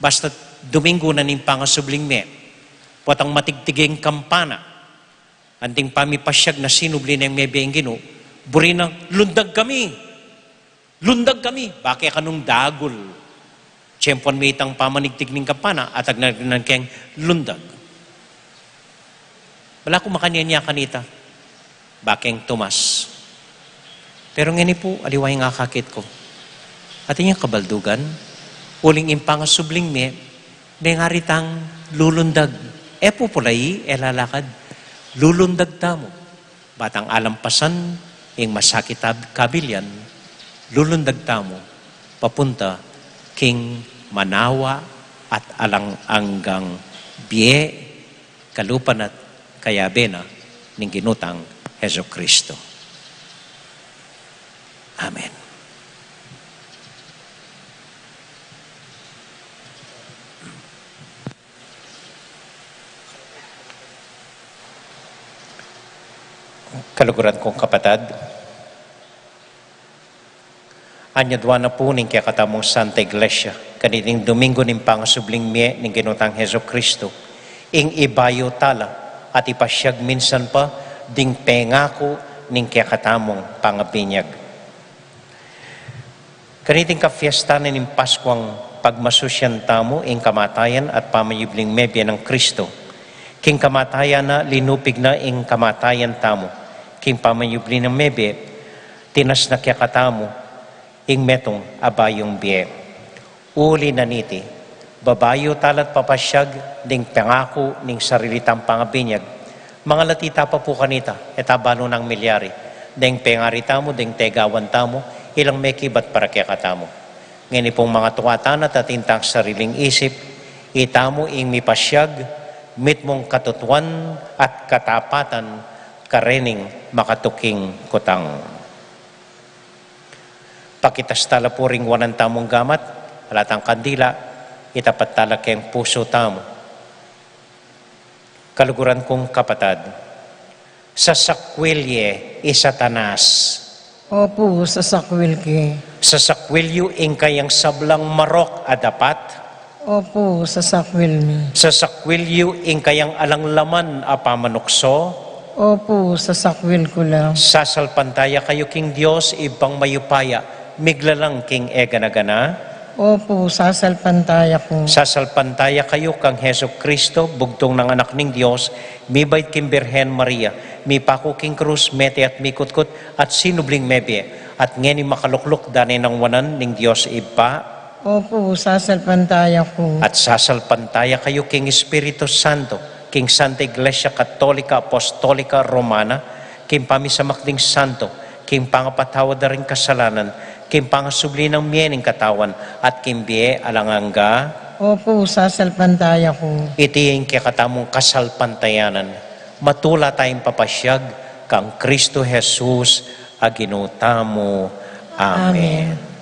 basta Domingo na ning pangasubling mie, potang matigtig ing kampana, anting pamipasyag na sinubli neng mebie ing Ginu, buri nang, "Lundag kami! Lundag kami!" Bake kanung dagul. Tiyempuan mi itang pamanigtig ning kampana, atag na rin keng lundag. Bala ku makanyan ya kanita, bakeng tumas. Pero ngeni pu, aliwa ing akakit ku. Atin yang kabaldugan, uling ing pangasubling mie, mengari tang lulundag. E pu pulayi, e lalakad. Lulundag tamu. Ba tang alampasan ing masakit a kabilyan, lulundag tamu papunta king manawa at alang anggang bie, kalupa na't kayabe na ning Ginu tang Jesucristo. Amen. Kaluguran kung kapatad, anyadwan na pu ning kekatamung Santa Iglesia kaniting Domingo ning pangasubling mie ning Ginu tang Jesucristo, ing ibayu tala at ipasiag minsan pa ding pengaku ning kekatamung pangabinyag. Kaniting kapiestan ning Paskuang pagmasusyan tamu ing kamatayan at pamanyubling mebie nang Cristo. King kamatayan na linupig na ing kamatayan tamu, king pamanyubli nang mebie tinas na kekatamu ing metung a bayung bie. Uli na niti, babayu tala't papasiag ding pengaku ning sarili tang pangabinyag. Mangalati ta pa pu kanita, e ta balu nang milyari, deng pengari tamu, deng tegawan tamu, ilang mekibat para kekatamu. Ngeni pung mangatua tana at atin tang sariling isip, itamu ing mipasiag mitmung katutuan at katapatan karening makatuking kutang. Pakitas tala pu ring wanan tamung gamat, ala tang kandila, itapat tala keng pusu tamu. Kaluguran kung kapatad, sasakwil ye i Satanas. Opu, sasakwil ke. Sasakwil yu ing kayang sablang marok a dapat. Opu, sasakwil mi. Sasakwil yu ing kayang alang laman a pamanukso. Opu, sasakwil ku la. Sasalpantaya kayu king Dios, Ibpang mayupaya, miglalang king e gana-gana. Opu, sasalpantaya ku. Sasalpantaya kayu kang Jesucristo, bugtung nang Anak ning Dios, mibait king Birhen Maria, mipaku king krus, mete at mikutkut, at sinubling mebie, at ngeni makalukluk dane nang wanan ning Dios Ibpa. Opu, sasalpantaya ku. At sasalpantaya kayu king Espiritu Santo, king Santa Iglesia Katolika Apostolika Romana, king pamisamak ding santo, king pangapatawad da ring kasalanan, king pangasubli nang mie ning katawan, at king bie alang angga. Opu, sasalpantaya ku. Iti ing kekatamung kasalpantayanan, matula tayang papasiag kang Cristo Jesus a Ginu tamu. Amen. Amen.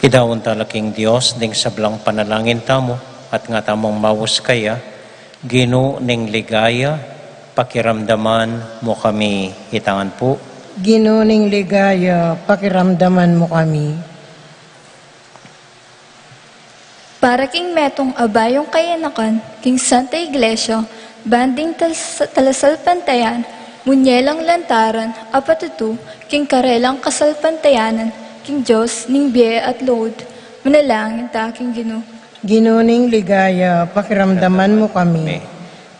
Idaun tala king Dios ding sablang panalangin tamu, at nga tamung maus kaya, Ginu ning ligaya, pakiramdaman mu kami. Itangan pu. Ginu ning ligaya, pakiramdaman mu kami. Para king metung a bayung kayanakan king Santa Iglesia, ban ding tal-, talasalpantayan, munye lang lantaran a patutu king karelang kasalpantayanan king Dios ning bie at lugud, manalangin ta king Ginu. Ginu ning ligaya, pakiramdaman mu kami.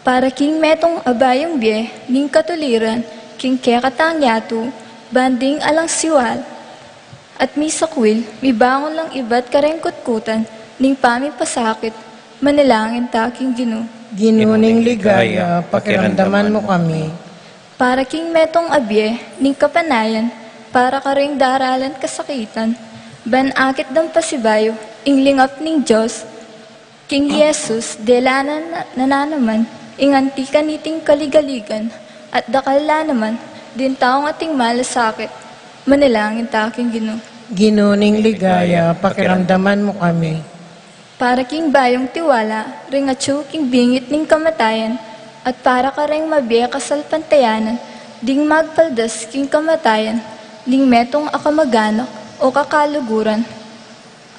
Para king metung a bayung bie ning katuliran king kekatang yatu, ban ding alang siwal at misakwil, mibangun lang ibat kareng kutkutan ning pamipasakit, manalangin ta king Ginu. Ginu ning ligaya, pakiramdaman mu kami. Para king metung a bie ning kapanayan, para kareng daralan kasakitan, ban akit dang pasibayu ing lingap ning Dios king Jesus, dela na, na, na naman ing anti kaniting kaligaligan, at dakal la naman ding taung ating malasakit, manalangin ta king Ginu. Ginu ning ligaya, pakiramdaman mu kami. Para king bayung tiwala ring atyu king bingit ning kamatayan, at para kareng mabie kasalpantayanan ding magpaldas king kamatayan ning metung a kamaganak o kakaluguran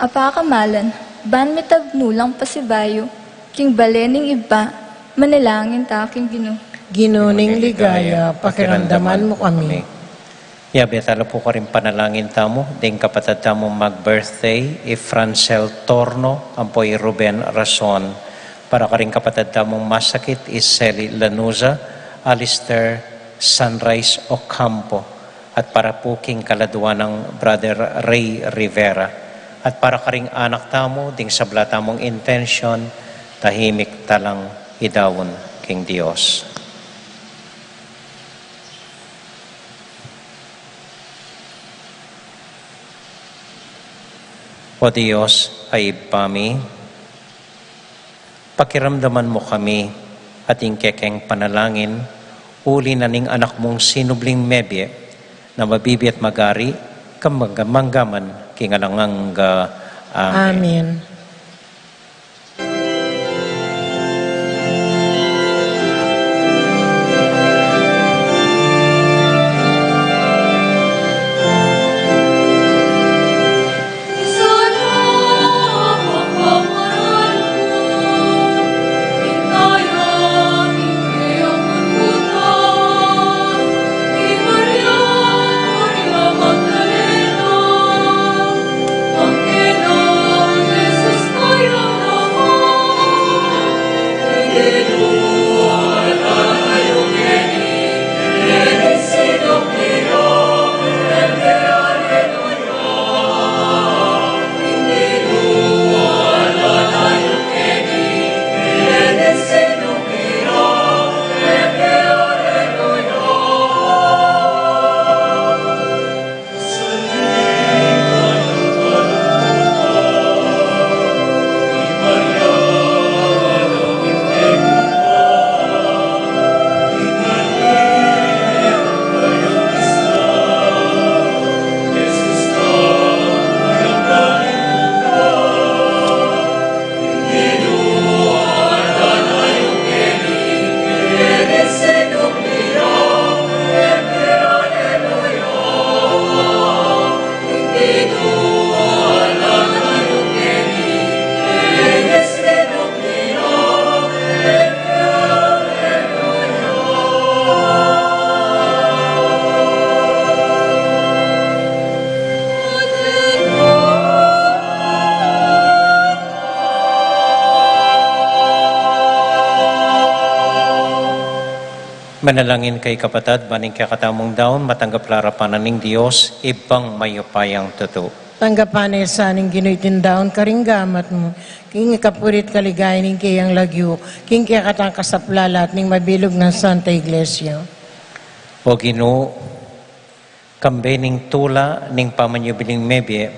a pakamalan, ban mitabnu lang pasibayu king bale ning Ibpa, manalangin ta king Ginu. Ginu ning ligaya, pakiramdaman mu kami. Yabe tala pu karing panalangin tamu ding kapatad tamung mag-birthday, i Francel Torno ampo i Ruben Rason. Para karing kapatad tamung masakit, i Sally Lanuza, Alistair Sunrise Ocampo, at para pu king kaladua nang Brother Ray Rivera, at para karing anak tamu ding sabla tamung intensyon, tahimik talang idaun king Dios. O Dios a Ibpa mi, pakiramdaman mu kami at ing kekeng panalangin, uli na ning Anak mung sinubling mebie, na mabibie at magari, kamangga-mangga man king alang angga. Amen. Amen. Manalangin kayu kapatad, ban ing kekatamung daun matanggap la arapan na ning Dios, Ibpang mayupayang tutu. Tanggapan na ya sa ning Ginu iting daun karing gamat mu, king ikapuri't kaligayan ning keyang lagyu, king kekatang kasaplalan at ning mabilug nang Santa Iglesia. O Ginu, kambe ning tula ning pamanyubiling mebie,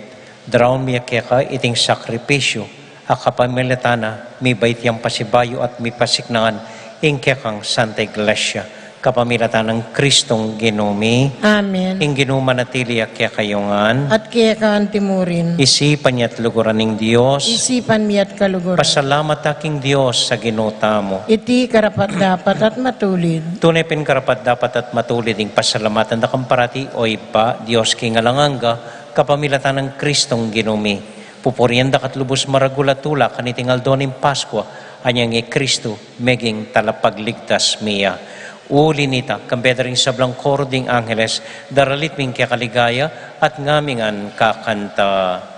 daraun mi ya keka iting sakripisyu a kapamilatan na mibait yang pasibayu at mipasiknangan ing kekang Santa Iglesia. Kapamilatan nang Kristong Ginu mi. Amen. Ing Ginu manatili ya kekayu ngan. At keka antimurin. Isipan ya at luguran ning Dios. Isipan mi at kaluguran. Pasalamat ta king Dios a Ginu tamu. Iti karapat-dapat at matulid. Tune pin karapat-dapat at matulid ing pasalamatan da ka parati, O Ibpa, Dios king alang angga, kapamilatan nang Kristong Ginu mi. Pupurian da ka at lubus maragul a tula kaniting aldo ning Paskua, anyang i Kristu meging talapagligtas mi ya. Uli nita, kambe da ring sablang koro ding angeles, daralit mi ing keka ligaya, at ngami ngan kakanta.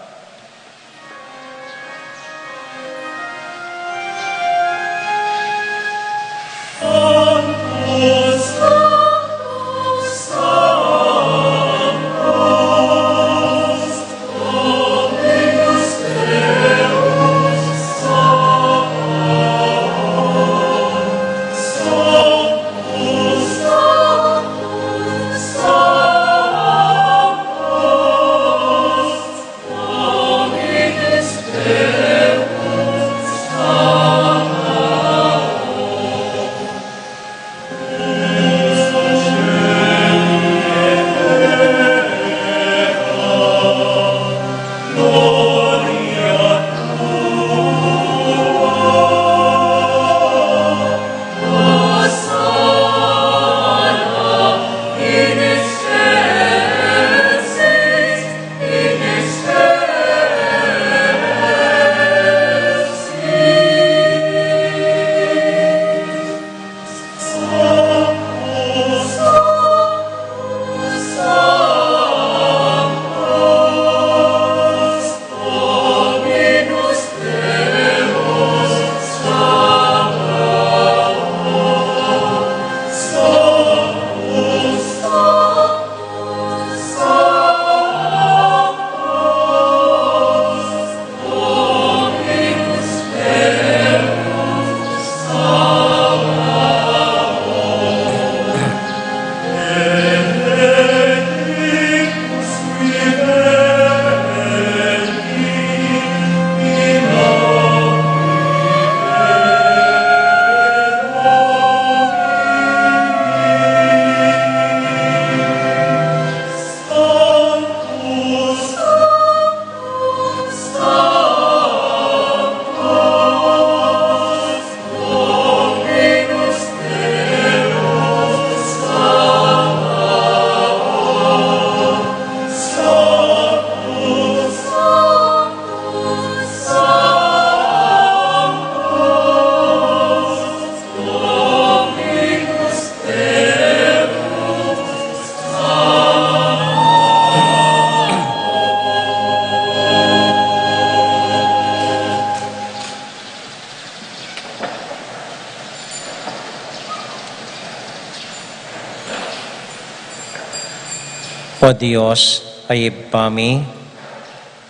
O Dios, a Ibpa mi,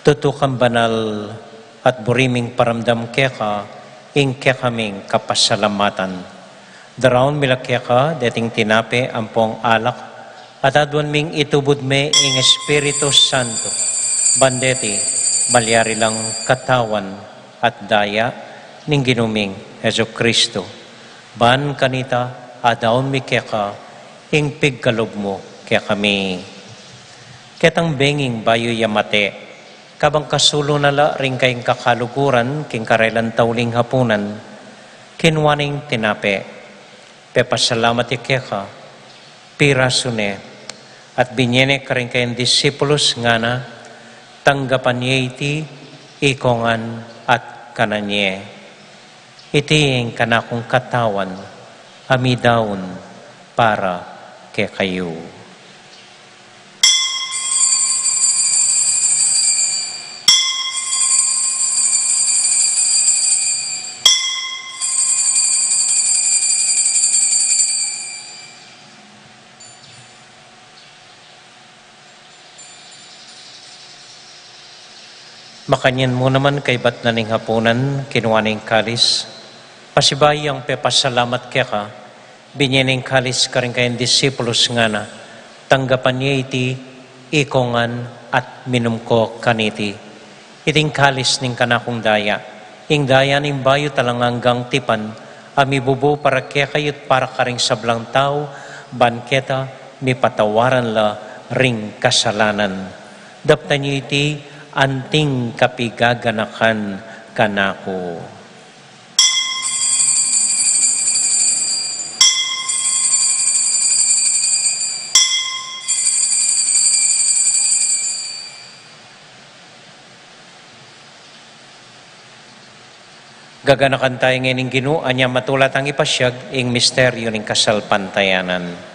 tutu kang banal at buri ming paramdam keka ing kekaming kapasalamatan. Daraun mi la keka deting tinape ampong alak, at aduan ming itubud me ing Espiritu Santo, ban deti malyari lang katawan at daya ning Ginu ming Jesucristo. Ban kanita, adaun mi keka ing pigkalub mu kekami. Ketang benging bayu ya mate, kabang kasulu na la ring kayang kakaluguran king karelang tauling hapunan, kinua neng tinape, pepasalamat ya keka, pirasu ne, at binye ne karing kayang disipulus, ngana, tanggapan ye iti ikong ngan at kanan ye. Iti ing kanakung katawan a midaun para kekayu. Makanyan mu naman kaybat na ning hapunan, kinua ne ing kalis, pasibayu yang pepasalamat keka, binye ne ing kalis karing kayang disipulus, ngana, tanggapan ye iti ikong ngan at minum ko kaniti. Iti ing kalis ning kanakung daya, ing daya ning bayu at alang anggang tipan, a mibubu para kekayu't para karing sablang tau, ban keta mipatawaran la ring kasalanan. Daptan yu iti anting kapigaganakan kanaku. Gaganakan taya ngeni ning Ginu, anya matula tang ipasiag ing misteryu ning kasalpantayanan.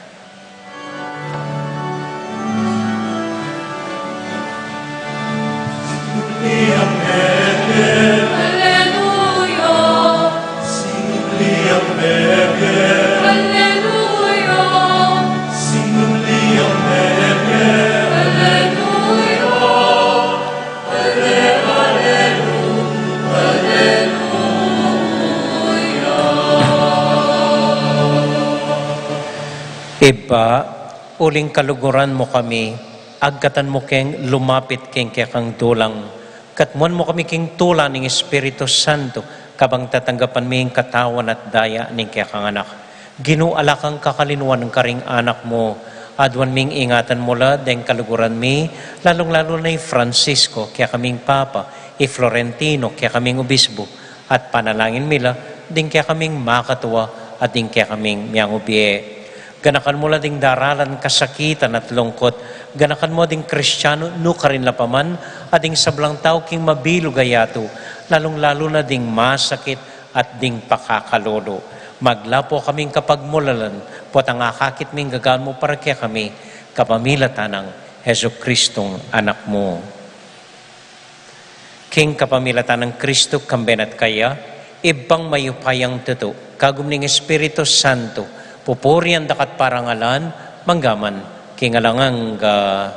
Ibpa, uling kaluguran mu kami, agkatan mu keng lumapit king kekang dulang, katmuan mu kami king tula ning Espiritu Santo, kabang tatanggapan mi ing katawan at daya ning kekang Anak. Ginu, ala kang kakalinuan karing anak mu. Aduan ming ingatan mu la deng kaluguran mi, lalung-lalu na i Francisco, kekaming Papa, i Florentino, kekaming Obispo, at panalangin mi la ding kekaming makatua at ding kekaming miyang ubie. Ganakan mu la ding daralan kasakitan at lungkut. Ganakan mu ding Kristiano nukarin la pa man, at ding sablang tau king mabilug a yatu, lalung-lalu na ding masakit at ding pakakalulu. Maglapo kaming kapagmulalan, potang akakit ming gagawan mu para kekami, kapamilatan nang Jesucristong Anak mu. King kapamilatan nang Kristo, kambe na at kaya, Ibpang mayupayang tutu, kagum ning Espiritu Santo, pupurian daka at parangalan, manggaman king alang angga.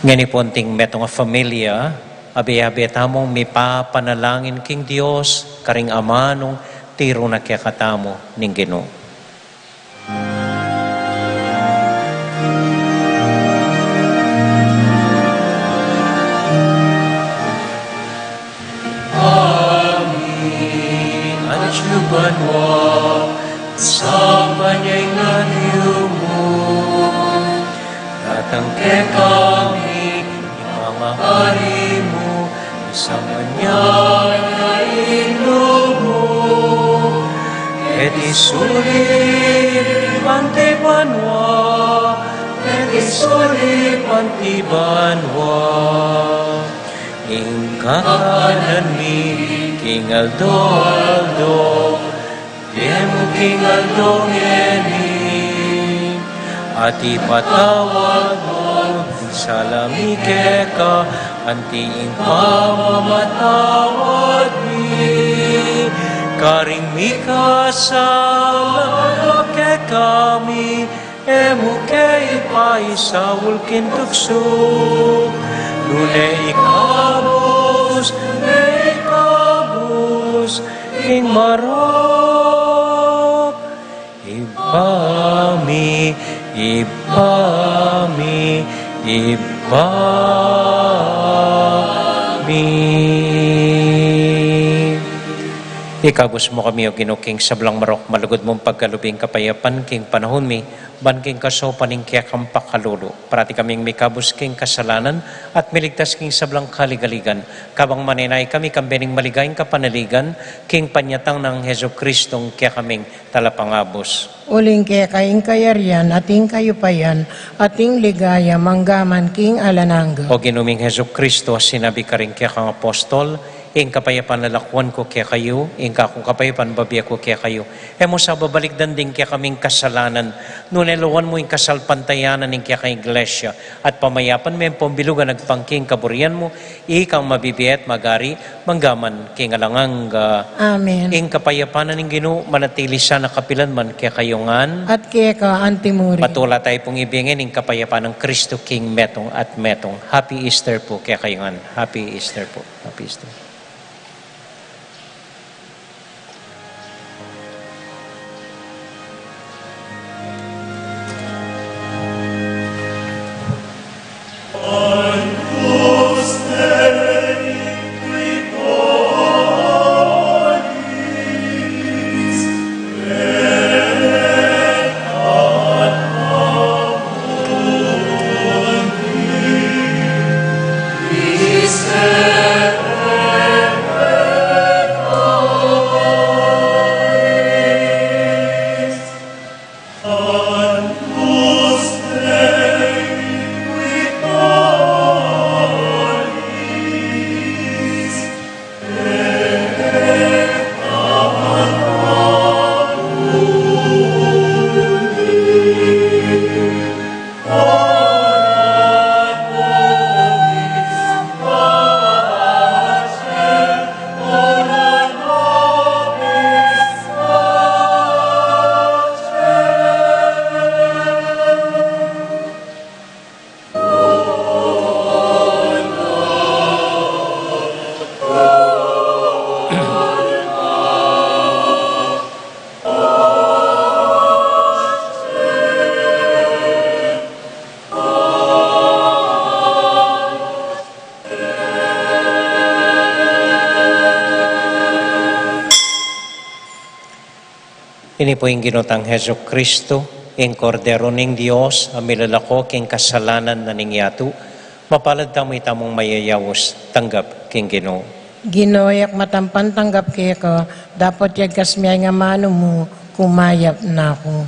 Ngeni pu anting metung a familia, abe-abe tamung mipapanalangin king Dios, karing amanung tiru na kekatamu ning Ginu. Amin. Atiu banua, misamban ya ing lagyu mu. Datang kekami ing pamamari mu, misamban ya ing lub mu. Keti sulip anti banua, keti sulip anti banua. Ing kakanan mi king aldo-aldo, ibie mu king aldo ngeni, at ipatawad mu ing sala mi keka, anti ing pamamatawad mi karing mikasala kekami, e mu ke ipaisaul king tuksu, nune ikabus, nune ikabus king marok. Ibpa mi, Ibpa mi, Ibpa mi. Ikabus mu kami, O Ginu, king sablang marok, malugud mung pagkalub ing kapayapan king panahun mi, ban king kasaupan ning kekang pakalulu, parati kaming mikabus king kasalanan, at miligtas king sablang kaligaligan, kabang manenaya kami kambe ning maligayang kapanaligan, king panyatang nang Jesucristong kekaming Talapangabus. Uling keka ing kayarian, at ing kayupayan, at ing ligaya, manggaman king alang angga. O Ginu ming Jesucristo, a sinabi karing kekang apostol, Ing kapayapan lalakwan ku kekayu, ing kakung kapayapan bibie ku kekayu. E mu sa babalikdan ding kekaming kasalanan, nune lawan mu ing kasalpantayanan ning kekang Iglesia, at pamayapan me ampong bilug a agpang king kaburian mu, ikang mabibie at magari, mangga man king alang angga. Amen. Ing kapayapan ning Ginu, manatili sana kapilan man kekayu ngan. At keka anti mu rin. Matula tayu pung ibie ngan ing kapayapan nang Kristo king metung at metung. Happy Easter pu kekayu ngan. Happy Easter pu. Happy Easter. Ini pu ing Ginu tang Jesucristo, ing Kordero ning Dios, a milalako king kasalanan na ning yatu. Mapalad tamu itamung mayayaus tanggap king Ginu. Ginu, e ku matampan tanggap keka, dapot yagkas me ing amanu mu, kumayap na ku.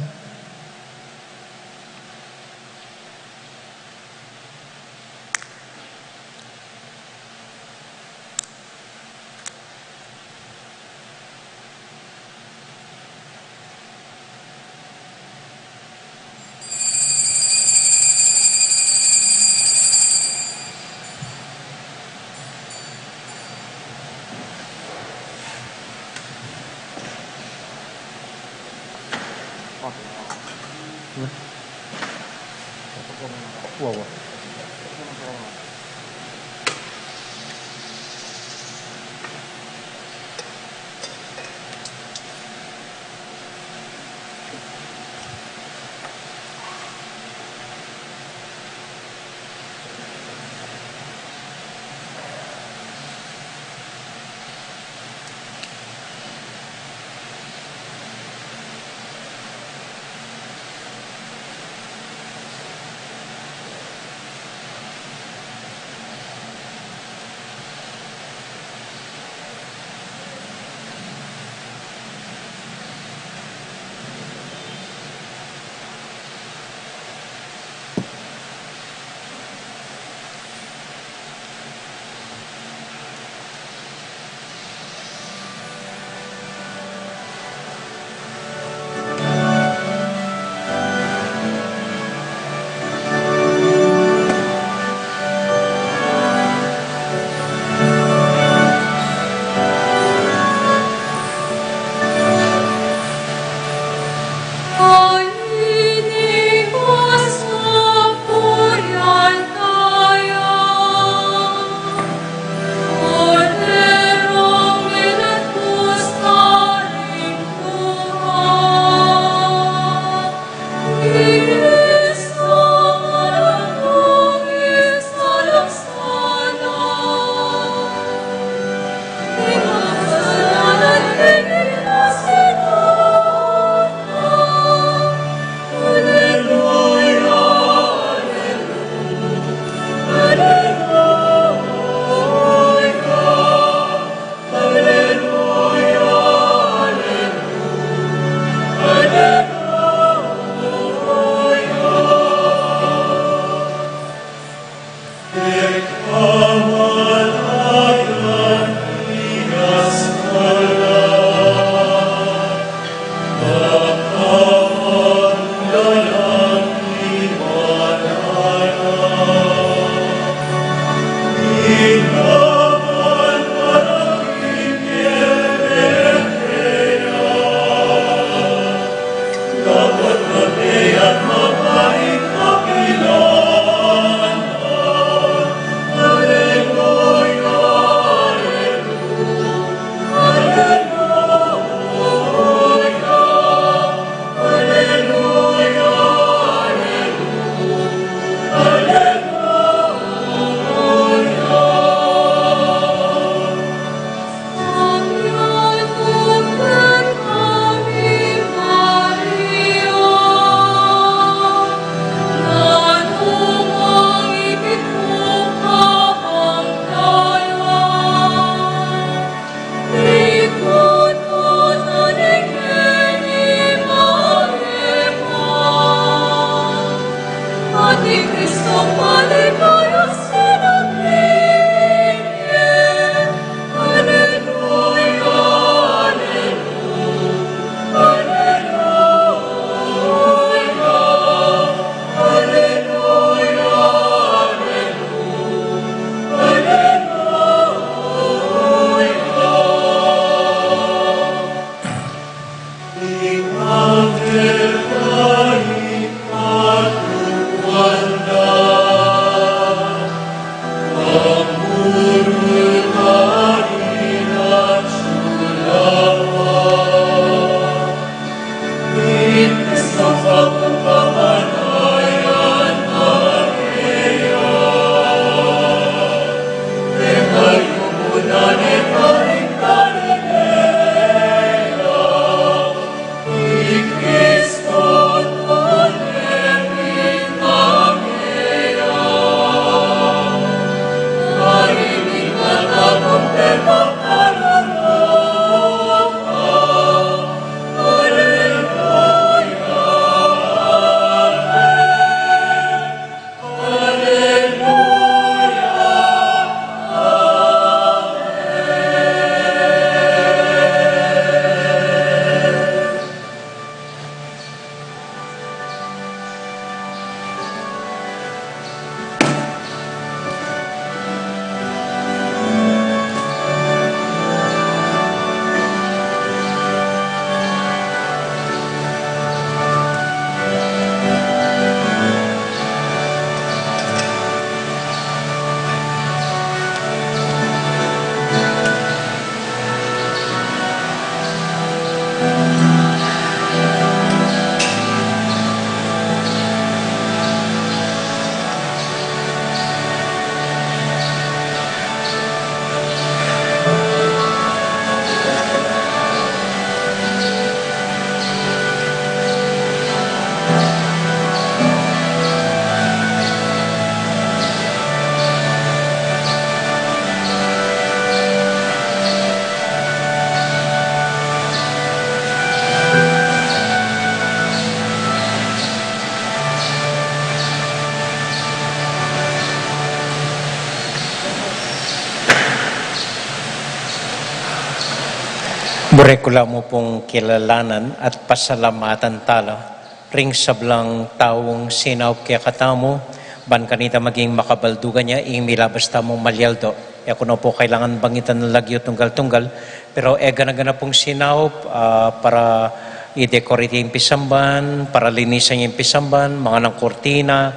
Buri ku la mu pung kilalanan at pasalamatan tala ring sablang taung sinaup kekatamu, ban kanita maging makabaldugan ya ing milabas tamung malyaldo. E ku no pu kailangan bangitan lagyu tunggal-tunggal, pero e gana-gana pung sinaup, ah, para i-decorate ing pisamban, para linisan ing pisamban, manganan kurtina,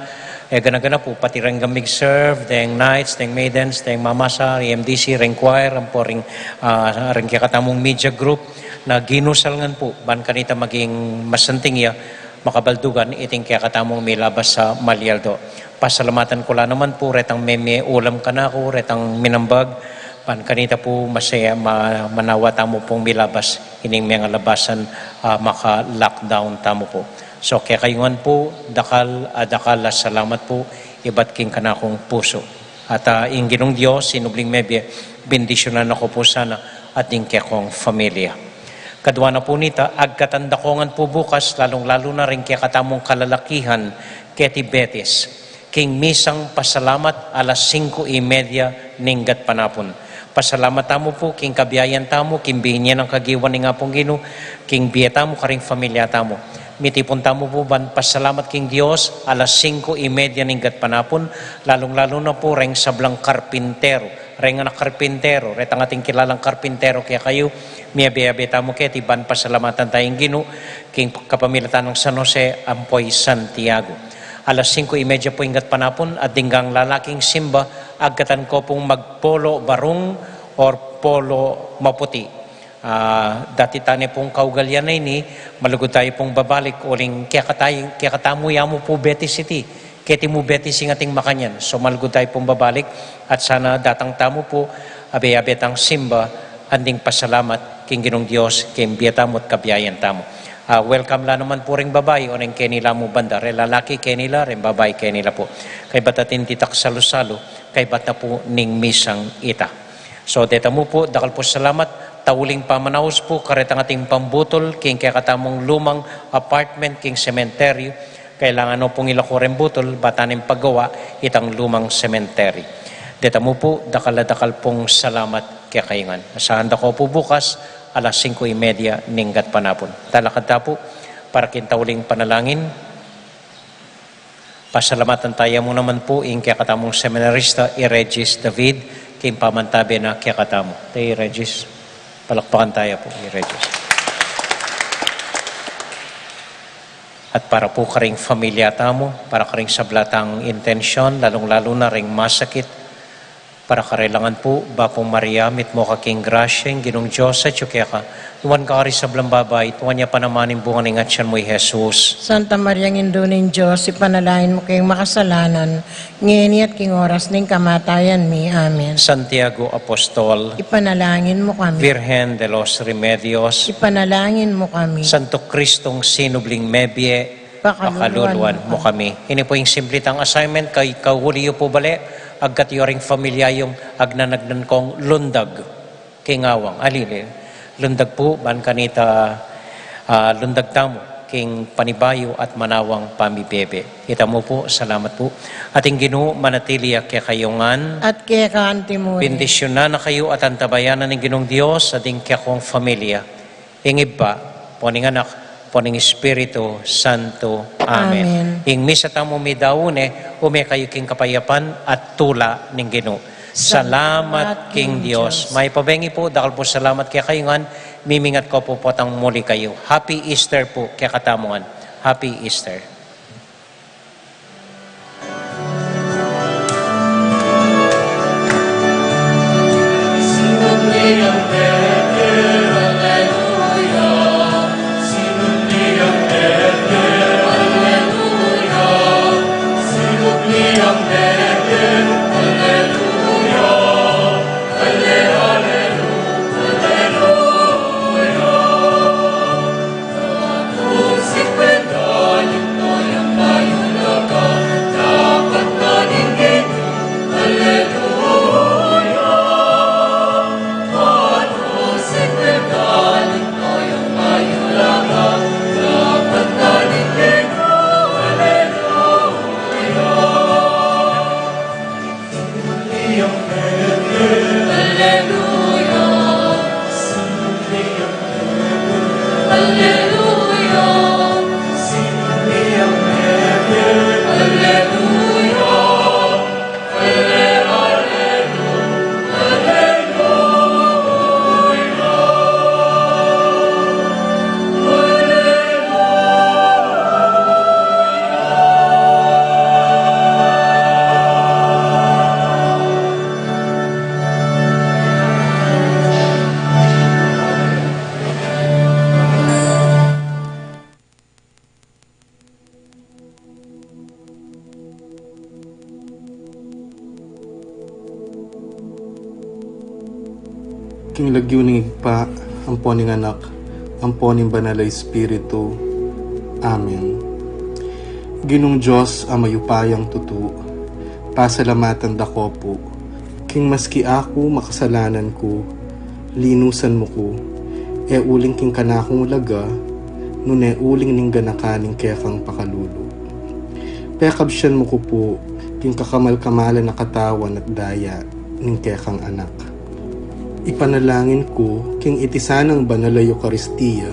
e gana-gana pu, pati reng ga mig-serve, deng knights, deng maidens, deng mamasa, reng M D C, reng choir, ampo ring, ah, reng kekatamung media group, na ginusal ngan pu, ban kanita maging masanting ya, makabaldugan iting kekatamung milabas a malyaldo. Pasalamatan ku la naman pu retang memie ulam kanaku, retang minambag, ban kanita pu masaya, ma-, manawa tamu pung milabas ining mengalabasan, ah, maka-lockdown tamu pu. So, kekayu ngan pu, dakal a dakal a salamat pu, ibat king kanakung pusu. At, ah, ing Ginung Dios, sinubling mebie, bendisyunan na ko pu sana at ding kekong familia. Kadua na pu nita, agkatan da ko ngan pu bukas, lalung-lalu na ring kekatamung kalalakihan, keti Betis, king misang pasalamat alas singko y media ning gatpanapun. Pasalamat tamu pu king kabiayan tamu, king binie nang kagiwan ning Apung Ginu, king bie tamu karing familia tamu. Mitipun tamu pu ban pasalamat king Dios alas singko y media ning gatpanapun, lalung-lalu na pu reng sablang karpintero, reng anak karpintero, retang ating kilalang karpintero kekayu, miyabe-yabe tamu keti ban pasalamatan taya ing Ginu, king kapamilatan nang San Jose ampo i Santiago. Alas singko y media pu ing gatpanapun at ding gang lalaking simba, agkatan ko pung magpolo barung or polo maputi. Ah, dati tane pung kaugalian a ini, malugud tayu pung babalik, uling kekatay-, kekatamu ya mu pu Betis iti, keti mu Betis ing ating makanyan. So, malugud tayu pung babalik, at sana datang tamu pu, abe-abe tang simba, anding pasalamat king Ginung Dios, king bie tamu at kabiayan tamu. Ah, welcome la naman pu ring babai, oneng keni la mu banda, reng lalaki keni la, reng babai keni la pu. Kaybat atin ditak salu-salu, kaybat na pu ning misang ita. So, deta mu pu, dakal pu salamat, tauling pamanaus pu, karetang ating pambutul, king kekatamung lumang apartment, king sementeryu, kailangan no pung ilaku reng butul, bata neng pagawa, itang lumang sementeri. Deta mu pu, dakal a dakal pung salamat kekayu ngan. Asahan da ko pu bukas, alas singko y media ning gatpanapun. Talakad ta pu, para king tauling panalangin. Pasalamatan taya mu naman pu, ing kekatamung seminarista, i Regis David, king pamantabe na kekatamu. Te i Regis, palakpakan taya pu, i Regis. At para pu karing familia tamu, para karing sabla tang intensyon, lalung-lalu na ring masakit, para karela ngan pu, Bapu Maria, mitmu ka king grasya, ing Ginung Dios atyu keka, nuan ka karing sablang babai, at nuan ya pa naman ing bunga ning atyan mu, i Jesus. Santa Maria, Indu ning Dios, ipanalangin mu keng makasalanan, ngeni at king oras ning kamatayan mi. Amen. Santiago Apostol, ipanalangin mu kami. Virgen de los Remedios, ipanalangin mu kami. Santo Cristong sinubling mebie, pakaluluan mu kami. Ini pu ing simple tang assignment, kay kauli yu pu bale, agkat yu ring familia yung agnan-agnan kong lundag king awang. Alili, lundag pu, ban kanita, ah, lundag tamu king panibayu at manawang pamibebe. Ita mu pu, salamat pu. At ing Ginu manatili ya kekayu ngan. At keka anti mu rin. Bendisyunan na kayu at antabayanan ning Ginung Dios, at ing kekong familia. Ing Ibpa, ampo ning Anak, ampo ning Espiritu Santo. Amen. Amen. Ing misa tamu midaun ne, ume kayu king kapayapan at tula ning Ginu. Salamat king Dios. Mayap a bengi pu, dakal pu salamat kekayu ngan, mimingat ko pu potang muli kayu. Happy Easter pu kekatamu ngan. Happy Easter. King lagyu ning Ibpa, ampo ning Anak, ampo ning Banal a Espiritu. Amen. Ginung Dios a mayupayang tutu, pasalamatan da ka pu, king maski aku makasalanan ku, linusan mu ku, e uling king kanakung laga, nune uling ning ganakan ning kekang pakalulu. Pekabsian mu ku pu, king kakamal-kamalan a katawan at daya ning kekang Anak. Ipanalangin ku, king iti sanang banal a Eukaristia,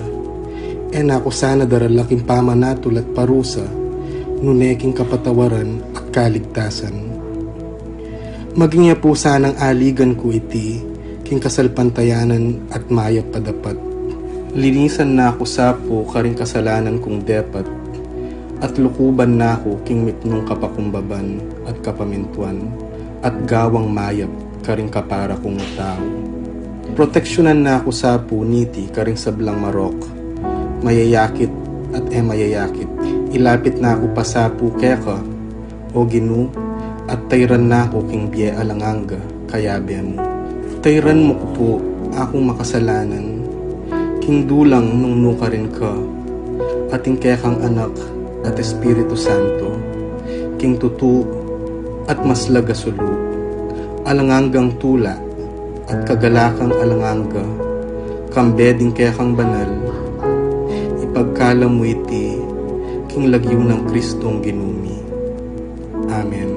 e na ku sana darala king pamanatul at parusa, nune king kapatawaran at kaligtasan. Maging ya pu sanang aligan ku iti, king kasalpantayanan at mayap a dapat. Linisan na ku sa pu karing kasalanan kung depat, at lukuban na ku king mitmung kapakumbaban at kapamintuan, at gawang mayap karing kapara kung tau. Proteksyunan na ku sa pu niti karing sablang marok, mayayakit at e mayayakit. Ilapit na ku pa sa pu keka, O Ginu, at tayran na ku king bie alang angga, kayabe mu. Tayran mu ku pu akung makasalanan, king dulang nung nukarin ka, at ing kekang Anak at Espiritu Santo, king tutu at maslag a sulu, alang anggang tula at kagalakang alang angga, kambe ding kekang banal, ipagkalam mu iti, king lagyu nang Kristong Ginu mi. Amen.